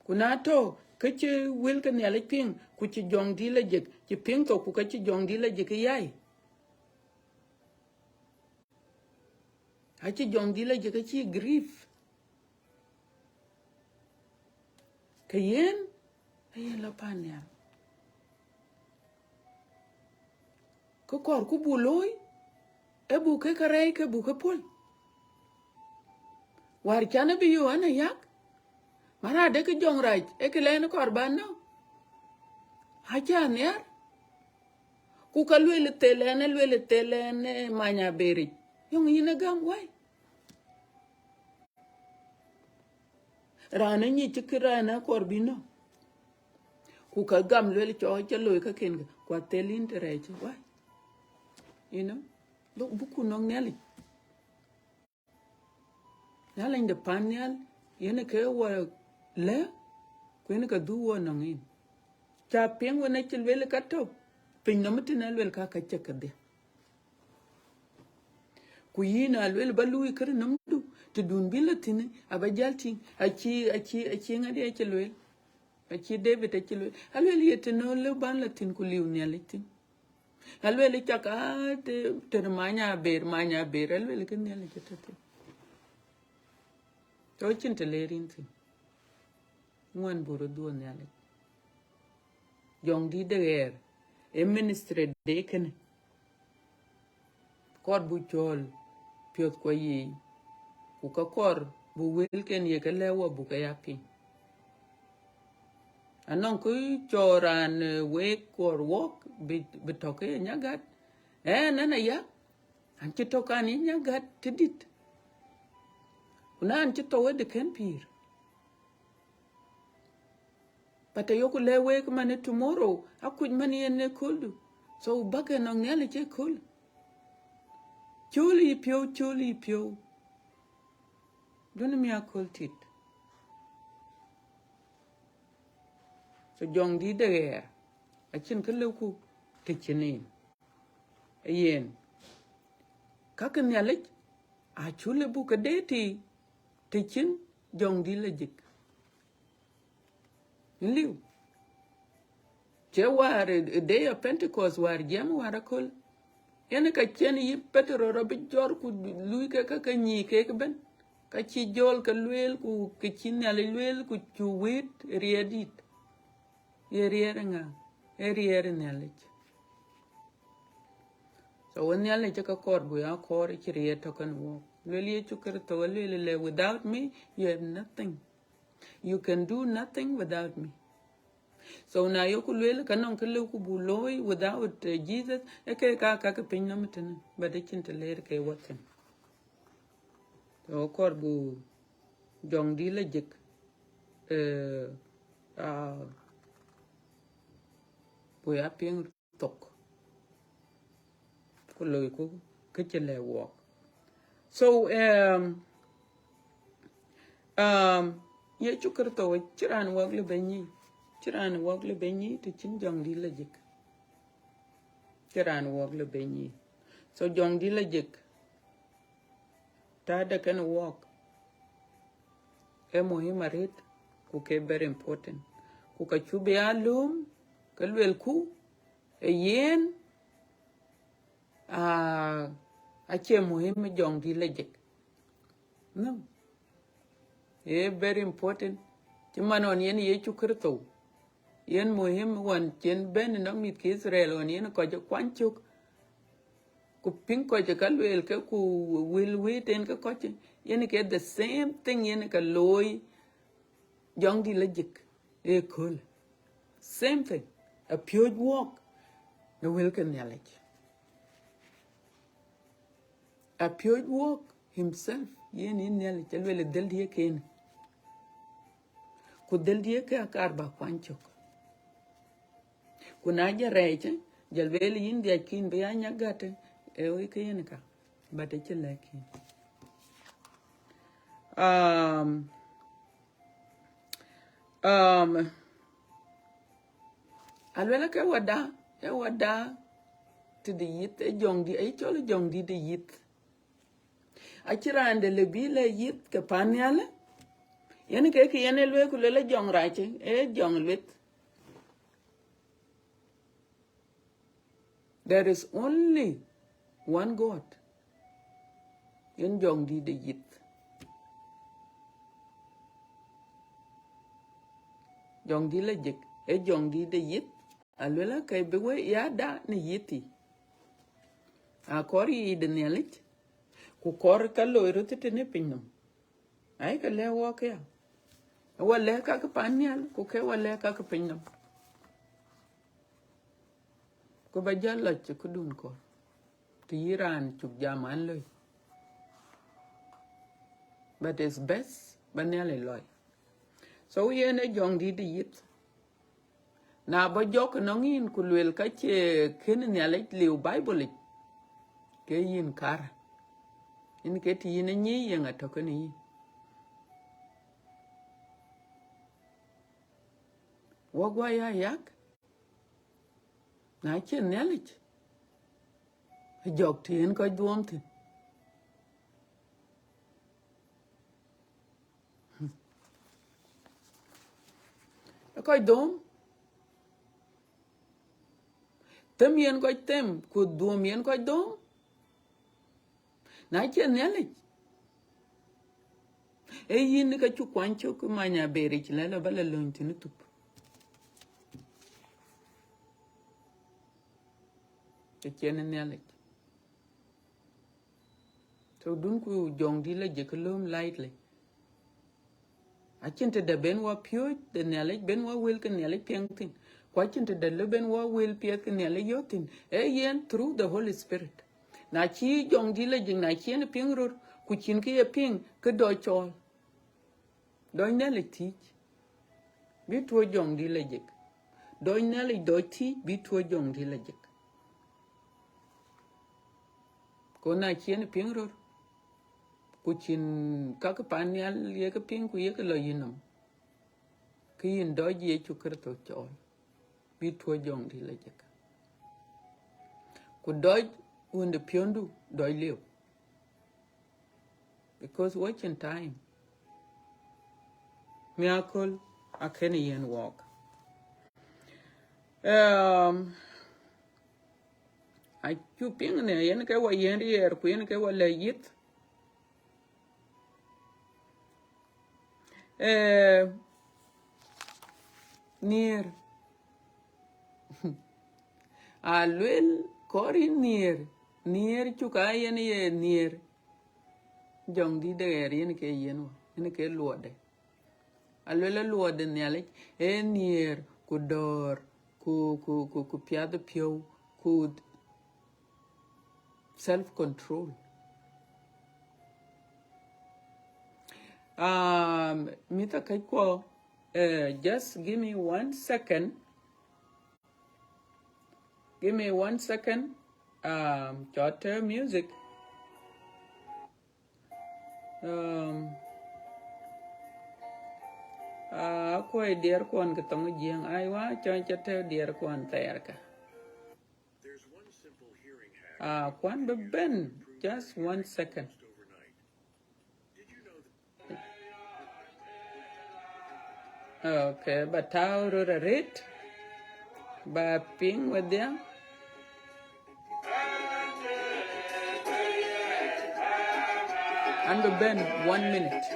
Ku na tɔ̈ ke cï wël ke Nhialic piŋ, ku cï jɔŋdït lajik, cï piŋ thok, ku ke cï jɔŋdït lajik yai. Acï jɔŋdït lajik acï grief. Ke yen, aye lɔ pan nhial. Kë kɔɔrku buk looi, ee buk ke kärɛc ke buk ke puɔ̈l. Wäär can abï yök an ayak, mara de kë jɔŋrac, ee kë lɛn kɔɔr ban nɔ̈k. Acä nhiar. Ku ka lueel thel ɛn, lueel thel ɛn, ee, many aberic. Yöŋ yïn agäm wai. Raan anyic cï kë raan akɔɔr bï nɔ̈k. Ku ka gam luel cɔɔc ca looi ka ken ke, ku athel yïn të rɛɛc wai. You know, buk, buk ku nɔŋ Nhialic. Nhialic de pan nhial, yen ke wɔ lɛ̈k, ku yen ke dhuk wɔ nɔŋ yïn. Ca piŋ wën acï luel ka tɔ̈ piny nɔm tën, aluel ka ka cï kedhie. Ku yïn aluel ba luui kërë nɔmdu, të dun bï la thïn, aba jäl tïŋ, acï, acï, acï ŋadï acï luel. Acï David acï luel. Aluel ye të nɔ̈ lëu ban la thïn ku liu Nhialic thïn. Aluel cak a të, të many aber, many aber, aluel ke Nhialic atɔ̈ thïn. Tɔ̈ cïn të ler yïn thïn. Ŋuan buru dhuɔn Nhialic. Jɔŋdït de ɣɛɛr, ë ministry de kënë. Kɔɔr bu cɔɔl piɔ̈th kuɔ yiic, ku ka kɔɔr bu wëlken ye ke lɛ̈k wɔ bu ke ya piŋ. Anɔŋ kë cɔɔr raan, eh, wek kɔɔr wɔk bï, bï tɔ̈ ke ye nyagat, ɛn, ɛn aya, an cï tɔ̈ kan ye nyagat të dït. Ku na an cï tɔ̈ wede kën pïïr. But ayoku lɛ̈k wek man ë tomorrow, akuc man yen ë kööldu. So bäk ënɔŋ Nhialic ë kööl. Cöl yï piɔ̈u, cöl yï piɔ̈u. Dun mi akööl tit. So Jɔŋdït de ɣɛɛr, acïn kë lëuku të cïn en. Yen. Ka ke Nhialic, acuk lëu buk ke deet ti, të cïn Jɔŋdït la jik. Liu. Cï wäär ë, ë day of Pentecost, wäär jiɛɛm wäär aköl. Yen ka cïn yï Petero rɔt bï jɔt ku luui ke ka ke nyic kek ëbën. Ka cï jɔl ke lueel ku ke cï Nhialic lueel ku cu wëët riɛɛr dït. Ye riɛɛr ë ŋa? Ee riɛɛr ë Nhialic. So wën Nhialic cï ke kɔɔr, buk ya kɔɔr, cï riɛɛr tɔ̈ kenë wɔk. Lueel Yecu Kërtho, alueel ëlë, "Without me, you have nothing. You can do nothing without me." So na yoku lueel ka nɔŋ kë lëuku buk looi without, uh, Jesus, ë ke ka, ka ke piny nɔm tënë, but acïn të leer ke wɔ thïn. So kɔɔr bu Jɔŋdït la jik, eh, ah, bu ya piŋ thok. Ku loiku kë cï lɛ̈k wɔk. So, um, um, Yecu Kërtho, cï raan wɔk lëu bë nyic, cï raan wɔk lëu bë nyic të cïn Jɔŋdït la jik. Cï raan wɔk lëu bë nyic. So Jɔŋdït la jik, täätde kenë wɔk, ee muhim arëët, ku ke very important. Ku ka cuk bï ya lööm, ke luelku, ee yen, ah, acie muhim Jɔŋdït la jik. No. Ee very important. Cï man ɣɔn yen Yecu Kërtho, yen muhim ɣɔn cïn bɛ̈n ënɔŋ mïth ke Itharel, ɣɔn yen kɔc ë kuany cök, ku piŋ kɔc ë ka lueel ke, ku wël wëët en ke kɔc, yen ke the same thing yen ke looi Jɔŋdït la jik ë kööl. Same thing. Apiööc wɔk në wël ke Nhialic. Apiööc wɔk himself, yen ë Nhialic, alueel ë dhël diëk en. Ku dhël diëk ke akaar bä kuany cök. Ku na jɔ rɛɛc, jɔ lueel yïn dhiac kïn bï ya nyagat, ee wëi ke yen ka, but acï lɛ̈k yïn. Um, um, aluel ke wada, ee wada të de yith, ee Jɔŋdït, ee cɔl Jɔŋdït de yith. Acï raan de lë bï lɛ yith ke pan nhial, yen ke kë yen ë lueel ku lueel ë jɔŋ rac, ee jɔŋ lueth. There is only one God. Yen Jɔŋdït de yith. Jɔŋdït la jik, ee Jɔŋdït de yith, aluel ake bï we ya da në yith yic. Akɔɔr yic de Nhialic, ku kɔɔr ka loi röt tënë piny nɔm. Ai ke lɛ̈k wɔk ya. Wɔ lɛ̈k ka ke pan nhial, ku ke wɔ lɛ̈k ka ke piny nɔm. Ku ba jɔ lɔc cï këdun kɔɔr, të yï raan cuk jam an loi. But it's best ba Nhialic lɔc. So yen ee Jɔŋdït de yith. Na bɔ̈ jɔk ënɔŋ yïn ku luel ka cie kën Nhialic liu Bible yic, ke yïn kar. Yïn ke tï yïn ë nyic yeŋa tɔ̈ kënë yïn. Wɔ guɔ ya yak, na cie Nhialic, jɔk tï yen kɔc dhuɔɔm thïn. Ë kɔc dhuɔɔm. Them yen kɔc them, ku dhuɔɔm yen kɔc dhuɔɔm. Na cie Nhialic, ee yïn ka cuk kuany cök many aberic lɛ̈l aba la lööny thïn thup. Ke cien Nhialic. So dun ku jɔŋdït la jek lööm lightly. Acïn tëde ben wa piööc de Nhialic, ben wa wël ke Nhialic piɛŋ thïn. Ku acïn tëde lë ben wa wël piɛth ke Nhialic yɔ̈ɔ̈k thïn. Ee yen through the Holy Spirit. Na cï jɔŋdït la jek, na cï yen piŋ röt, ku cïn kë ye piŋ, ke dɔc cɔɔl. Dɔc Nhialic thiic, bï tuɔ̈c jɔŋdït la jek. Dɔc Nhialic, dɔc thiic, bï tuɔ̈c jɔŋdït la jek. Ku na cï yen piŋ röt, ku cïn kakë pan nhial yekë piŋ ku yekë lɔ yïnɔm, ke yïn dɔc Yecu Kërtho cɔɔl, bï tuɔ̈c jɔŋdït la jek. Ku dɔc wënde piɔ̈ndu, dɔc liu. Because watching time, miracle akën yen wɔɔk. Um, acuk piŋ në yen ke wa yiën riɛɛr, ku yen ke wa lɛ̈k yith. Eh, nhiër. A luel kɔɔr yïn nhiër, nhiër cuk a yen ye nhiër. Jɔŋdït de ɣɛɛr yen ke yen wa, yen ke luɔtde. A luel a luɔtde Nhialic, ee nhiër, ku dɔ̈ɔ̈r, ku, ku, ku, ku piath piɔ̈u, ku self control. Um, mïth akëckuɔ, uh, just give me one second. Give me one second. Um, cɔt, uh, music. Um, uh, akuɔi diɛɛr kuɔn ke thoŋ Jiëŋ. Aiwa, cɔn ca tɛ̈ diɛɛr kuɔn thɛɛr ka. Ah, kuan bï bɛ̈n, just one second. Okay, ba tääu röt arëët, ba piŋ wedhia. An bï bɛ̈n, one minute.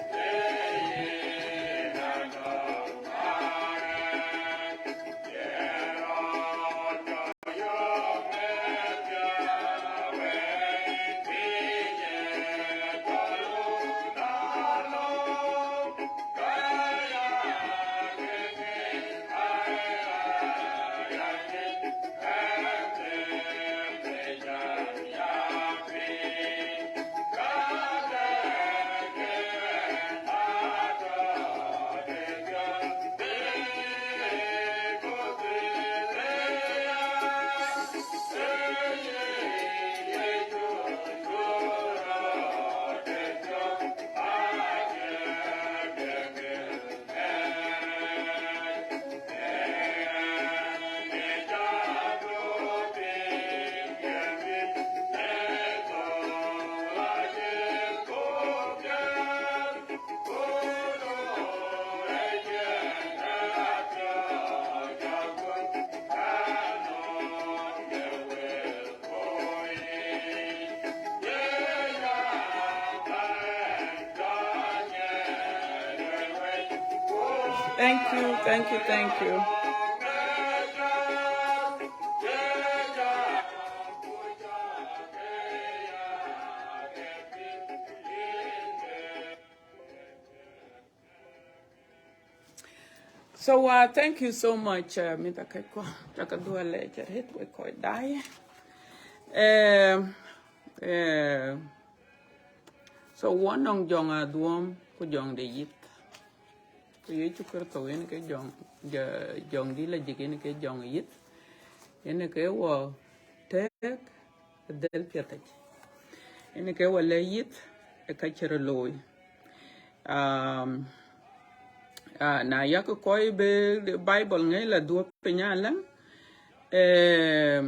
Thank you, thank you, thank you. So, uh, thank you so much, uh, mïth akëckuɔ. Cak dhuɔ̈k leec arëët wek kɔc daai. Eh, eh, so, wɔ nɔŋ jɔŋ adhuɔ̈m ku jɔŋ de yith. Yecu Kërtho yen ke jɔŋ, jɔŋdït lajik yen ke jɔŋ yith, yen ke wɔ tëëk dhël piɛth yic, yen ke wɔ lɛ̈k yith ë ka cï röt looi. Um, uh, na yak kɔc bï Bible ŋic la dhuɔ̈k piny alä, um,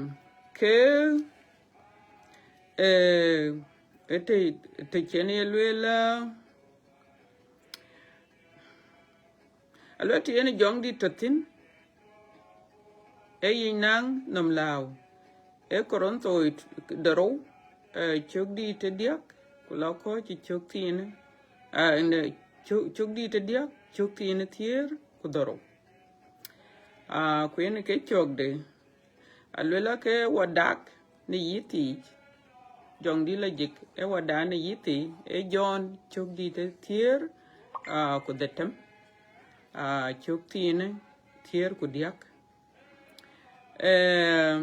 ke, uh, ë të, të cïn ye lueel, uh, alueel të yen jɔŋdït tɔ̈ thïn, ee yic naŋ nɔm lääu, ee Korinthoi de rou, eh, cök dït ë diäk, ku la kɔc cï cök thiinë, ah, në cök, cök dït ë diäk, cök thiinë thiëër ku dhorou. Ah, ku yen ke cökde, alueel ke wɔ dak në yith yiic, jɔŋdït lajik, ee wɔ dak në yith yiic, ee Jɔn cök dït ë thiëër, ah, ku dhetem, ah, cök thiinë thiëër ku diäk. Eh,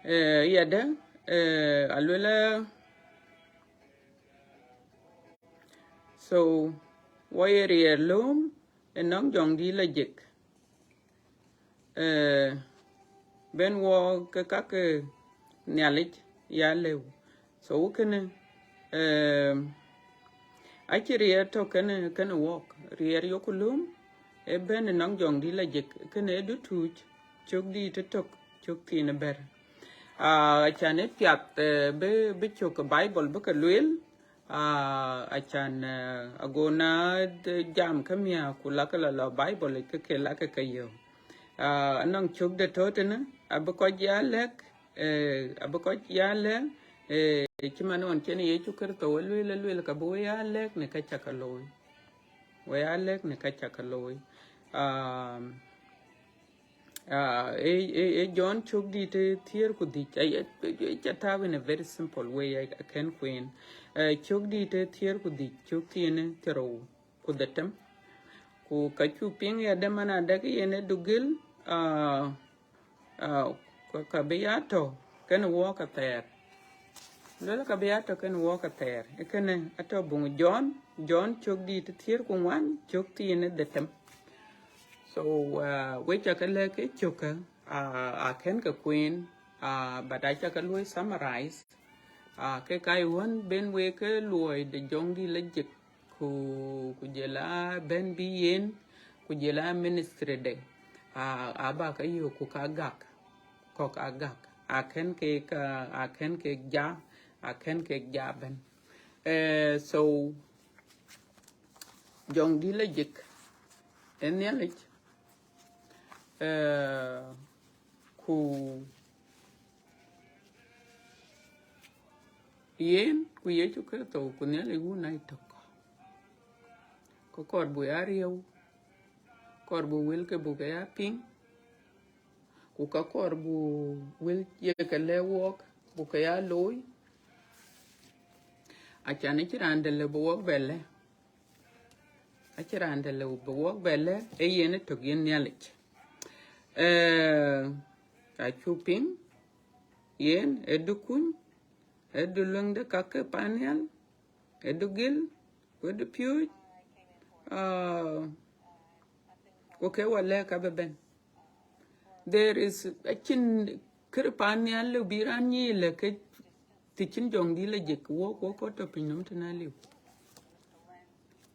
eh, yadë, eh, alueel, so, wɔ ye riɛɛr lööm ënɔŋ jɔŋdït lajik. Eh, bɛ̈n wɔ ke ka ke Nhialic ya lëu. So, kënë, eh, acï riɛɛr tɔ̈ kënë, kënë wɔk. Riɛɛr yok lööm, ee bɛ̈n ënɔŋ jɔŋdït lajik, kënë ee dutuuc, cök dït ë tök, cök thiinë bɛ̈t. Ah, acan ë piath, eh, bï, bï cök ë Bible bï ke lueel, ah, acan, eh, ago na de jam ke miäk ku lakë la, la Bible yic ke ke lakë ke yök. Ah, anɔŋ cök de tɔ̈ tënë, abï kɔc ya lɛ̈k, eh, abï kɔc ya lɛ̈k, eh, cï man ɣɔn cïn Yecu Kërtho we lueel, lueel ka bï we ya lɛ̈k në ka cak ke looi. We ya lɛ̈k në ka cak ke looi. Um, Ah, ee, ee, ee Jɔn cök dït ë thiëër ku dhïc. Ai, ee, ee, ee, ca tääu in a very simple way, I, I can queen. Eh, cök dït ë thiëër ku dhïc, cök thiinë thiërrou ku dhetem. Ku ka cuk piŋ ya dë man adɛk yen ë dugil, ah, ah, ka, ka bï ya tɔ̈ kënë wɔk athɛɛr. Lueel ka bï ya tɔ̈ kënë wɔk athɛɛr. Ee kënë atɔ̈ buŋ Jɔn, Jɔn cök dït ë thiëër ku ŋuan, cök thiinë dhetem. So, uh, we ca ke lɛ̈k ke cökë, uh, akën ke queen, uh, but aca ke luɔi summarize. Uh, ke ka ye wën bɛ̈n we ke luɔi de jɔŋdït lajik, ku, ku jɔl a bɛ̈n bï yen, ku jɔl a ministry de. Uh, aba ke yök ku ka gak, kɔ̈k a gak. Akën ke ka, akën ke ja, akën ke ja bɛ̈n. Eh, so, jɔŋdït lajik ë Nhialic, eh, ku yen, ku Yecu Kërtho, ku Nhialic Wun aa tök. Ku kɔɔr buk ya riëëu, kɔɔr buk wëlke buk ke ya piŋ, ku ka kɔɔr buk wël ye ke lɛ̈k wɔk, buk ke ya looi. Acan acïn raan dɛ̈ lëu bï wɔk bɛ lɛ̈k. Acïn raan dɛ̈ lëu bï wɔk bɛ lɛ̈k, ee yen ë tök yen Nhialic. Eh, acuk piŋ, yen ë du kuny, ë du luëŋ de ka ke pan nhial, ë du gil, ku ë du piööc, ah, ku ke wɔ lɛ̈k ka bï bɛ̈n. There is, acïn kërë pan nhial lëu bï raan nyic lɛ̈k ke të cïn jɔŋdït lajik, wɔk, wɔk kɔc tɔ̈ pinynhom tënë aliu.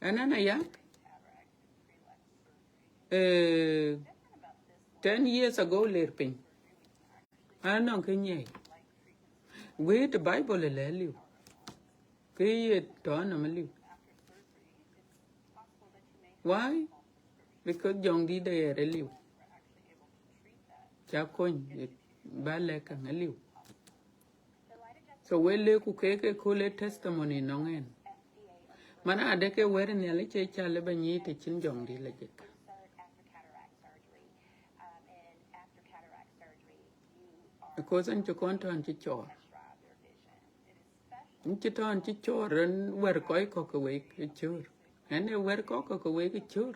Ënɔn aya, eh, ten years ago ler piny. Anɔŋ kë nyiɛɛi. Wëët Bible ëlë aliu. Kë ye tɔ̈ nɔm aliu. Why? Because jɔŋdït de ɣer aliu. Ca kony, ba lɛ̈k käŋ aliu. So we lëk ku ke ke kööl ë testimony nɔŋ ɛn. Man adë ke wɛ̈t Nhialic ë ca lëu ba nyic të cïn jɔŋdït lajik. Because ɛn cï kɔn tɔ̈ ɛn cï cɔɔr. Ɛn cï tɔ̈ ɛn cï cɔɔr, ɛn wɛ̈t kɔc kɔ̈k ke wek ë cöör. Ɛn ee wɛ̈t kɔc kɔ̈k ke wek ë cöör.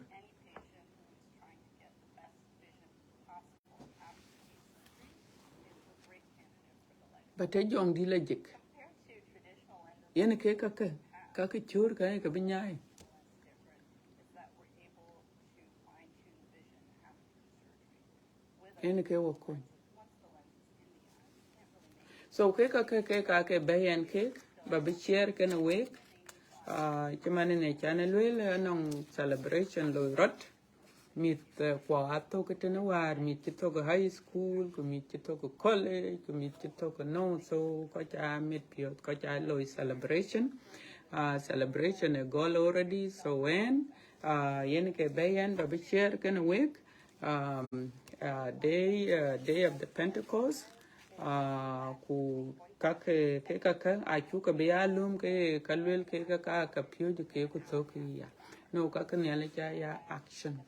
But ë jɔŋdït lajik, yen ke kakë, kakë cöör ka ye ke bï nyaai. yen ke wɔ kony. So ke ka ke ke ka ke bɛ̈i ɛn kek, ba bï share kenë wek. Ah, cï man ënë can ë lueel, anɔŋ celebration loi rɔt. Mïth, eh, kuɔ athök tënë wäär, mïth cï thök high school, ku mïth cï thök college, ku mïth cï thök no, so kɔc aa mit piɔ̈th, kɔc aa loi celebration. Ah, celebration ë gɔl already, so ɣɛn, ah, yen ke bɛ̈i ɛn ba bï share kenë wek. Um, uh, day, uh, day of the Pentecost, uh, ku kake, ke kake, acuk ke bï ya lööm ke ka luel ke ka, ka, ka piööc ke ku thök ya. No, kake Nhialic ya, ya action.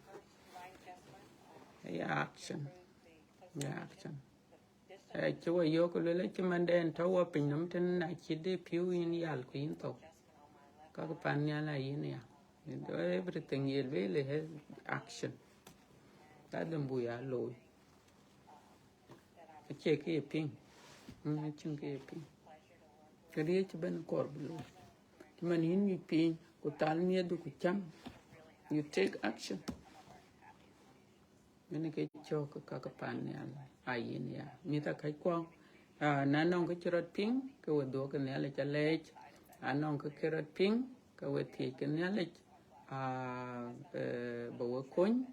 Ya action. Ya action. Eh, cï wɔ yök luel cï man den tɔ̈ wɔ piny nɔm tën, na cï de piu yïn yal ku yïn thou. Kake pan nhial a yïn ya. Everything ye lueel has action. That dem bu ya looi. Acie ke ye piŋ. Mm, acïn ke ye piŋ. Këdï cï ben kɔɔr bï looi. Cï man yïn nyuc piny, ku thal miɛtdu ku cam. You take action. Yen ke cök kake pan nhial a yïn ya. Mïth a kac kuɔ, ah, na nɔŋ ke cï rɔt piŋ, ke we dhuɔ̈k ke Nhialic alɛɛc. A nɔŋ ke ke rɔt piŋ, ke we thiëc ke Nhialic, ah, eh, ba we kony.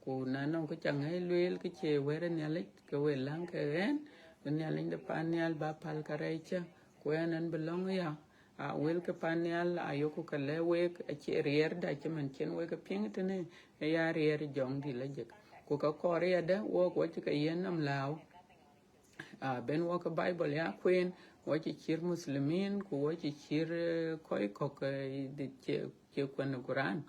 Ku na nɔŋ ke ca ŋɛi lueel ke cie wɛ̈t ë Nhialic, ke we läŋ ke ɣɛn, bï Nhialic de pan nhial ba päl karɛc cä, ku ɣɛn ɛn bï lɔ̈ŋ ya. A wël ke pan nhial a yoku ke lɛ̈k wek, acie riɛɛrda cï man cïn wek ke piŋ tënë, ë ya riɛɛr jɔŋdït lajik. Ku ka kɔɔr yadë, wok wɔ cï ke yen nɔm lääu. Ah, ben wɔ ke Bible ya kueen, wɔ cï cït Muslimin, ku wɔ cï cït, eh, kɔc kɔ̈k, eh, de cie, cie kuɛn ë Quran.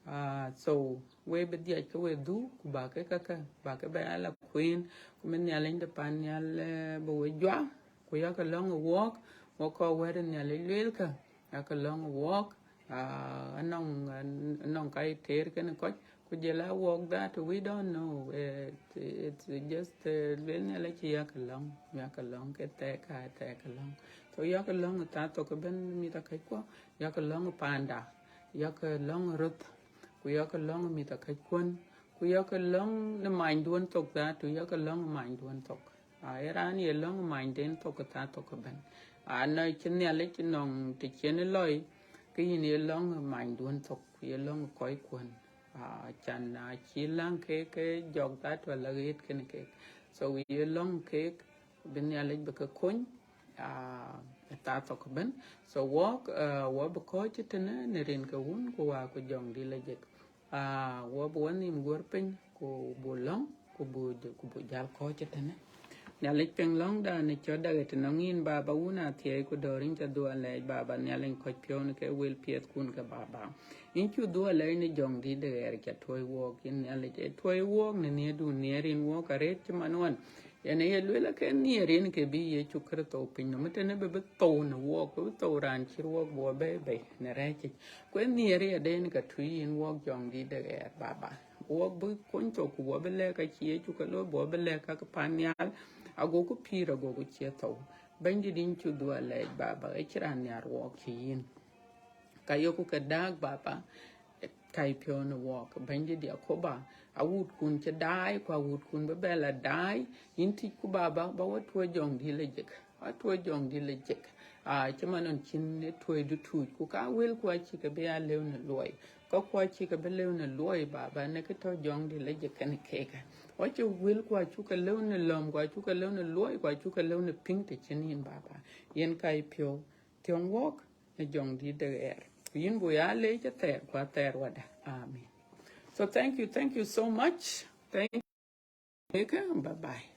Ah, so, we bï dhiac ke we dhuk, ku ba ke kakë, ba ke bɛ ya la kueen, ku min Nhialic de pan nhial, eh, bï we juak, ku yakë lɔ̈ŋ ë wok, wok kɔɔr wɛ̈t ë Nhialic lueel kä, yakë lɔ̈ŋ ë wok, ah, anɔŋ, anɔŋ ka ye teer kenë kɔc, ku jël a wok that we don't know. Eh, it's just, eh, lueel Nhialic cï yakë lɔ̈ŋ, yakë lɔ̈ŋ ke thɛɛk ka, thɛɛk lɔ̈ŋ. So yakë lɔ̈ŋ ë thaa thok ëbën mïth a kac kuɔ, yakë lɔ̈ŋ ë panda, yakë lɔ̈ŋ ë röth, ku yakë lɔ̈ŋ ë mïth a kac kuɔn, ku yakë lɔ̈ŋ në manyduɔn thok that, ku yakë lɔ̈ŋ ë manyduɔn thok. A, ye raan ye lɔ̈ŋ manyden thok ë thaa thok ëbën. A, na cï Nhialic nɔŋ të cïn ë lɔi, ke yïn ye lɔ̈ŋ manyduɔn thok, ku ye lɔ̈ŋ kɔc kuɔn. A, can na cï läŋ ke, ke jɔk that wala ɣet kenë kek. So ye lɔ̈ŋ kek, bï Nhialic bï ke kony, a, ë thaa thok ëbën. So wok, a, wɔ bï kɔ̈ɔ̈c tënë në rin ke Wun ku Wä ku Jɔŋdït lajik. Ah, wɔ bï wɔ nhïïm guɔ̈r piny, ku bu lɔ̈ŋ, ku bu, ku bu jäl kɔ̈ɔ̈c tënë. Nhialic piŋ lɔ̈ŋda në cɔ̈t dak ë tënɔŋ yïn, Baba, Wun athiɛɛi ku dɔ̈ɔ̈r, yïn ca dhuɔ̈k alɛɛc, Baba, Nhialic kɔc piɔ̈u në ke wël piɛthkun ke, Baba. Yïn cu dhuɔ̈k alɛɛc në Jɔŋdït de ɣɛɛr ca tuɔ̈i wok, yïn Nhialic ë tuɔ̈i wok në nhiëërdu, nhiëër yïn wok arëët cï man ɣɔn. Yen ë ye lueel ake nhiëër yen ke bï Yecu Kërtho piny nɔm, tënë bï bï thou në wok, bï bï thou raan cït wok bï wɔ bɛ̈ɛ̈i bei në rɛ̈ɛ̈cic. Ku ë nhiëër yadë yen ka tui yïn wok Jɔŋdït de ɣɛɛr, Baba. Wok bï kony thok ku wɔ bï lɛ̈k ka cï Yecu ke looi, bï wɔ bï lɛ̈k ka ke pan nhial, agoku pïïr, agoku cie thou. Bɛ̈nydït yïn cu dhuɔ̈k alɛɛc, Baba, ë cï raan nhiar wok cï yïn. Ka yoku ke dääk, Baba, ka yï piɔ̈u në wok, Bɛ̈nydït Yakoba, awuutkun cï daai, ku awuutkun bï bɛ la daai, yïn tïcku, Baba, ba wɔ tuɔ̈c Jɔŋdït lajik, wɔ tuɔ̈c Jɔŋdït lajik. Ah, cï man ɣɔn cïn ë tuɔ̈cdu tuuc, ku ka wëlku acï ke bï ya lëu në luɔi, ka ku acï ke bï lëu në luɔi, Baba, në kë tɔ̈ Jɔŋdït lajik kenë kek. Wɔ cï wëlku acuk ke lëu në lɔ̈m, ku acuk ke lëu në luɔi, ku acuk ke lëu në piŋ të cïn yïn, Baba. Yen ka yï piɔ̈u, thiɔ̈ŋ wok në Jɔŋdït de ɣɛɛr. Ku yïn buk ya leec athɛɛr ku athɛɛr wadä. Amen. So thank you, thank you so much. Thank you. Bye bye.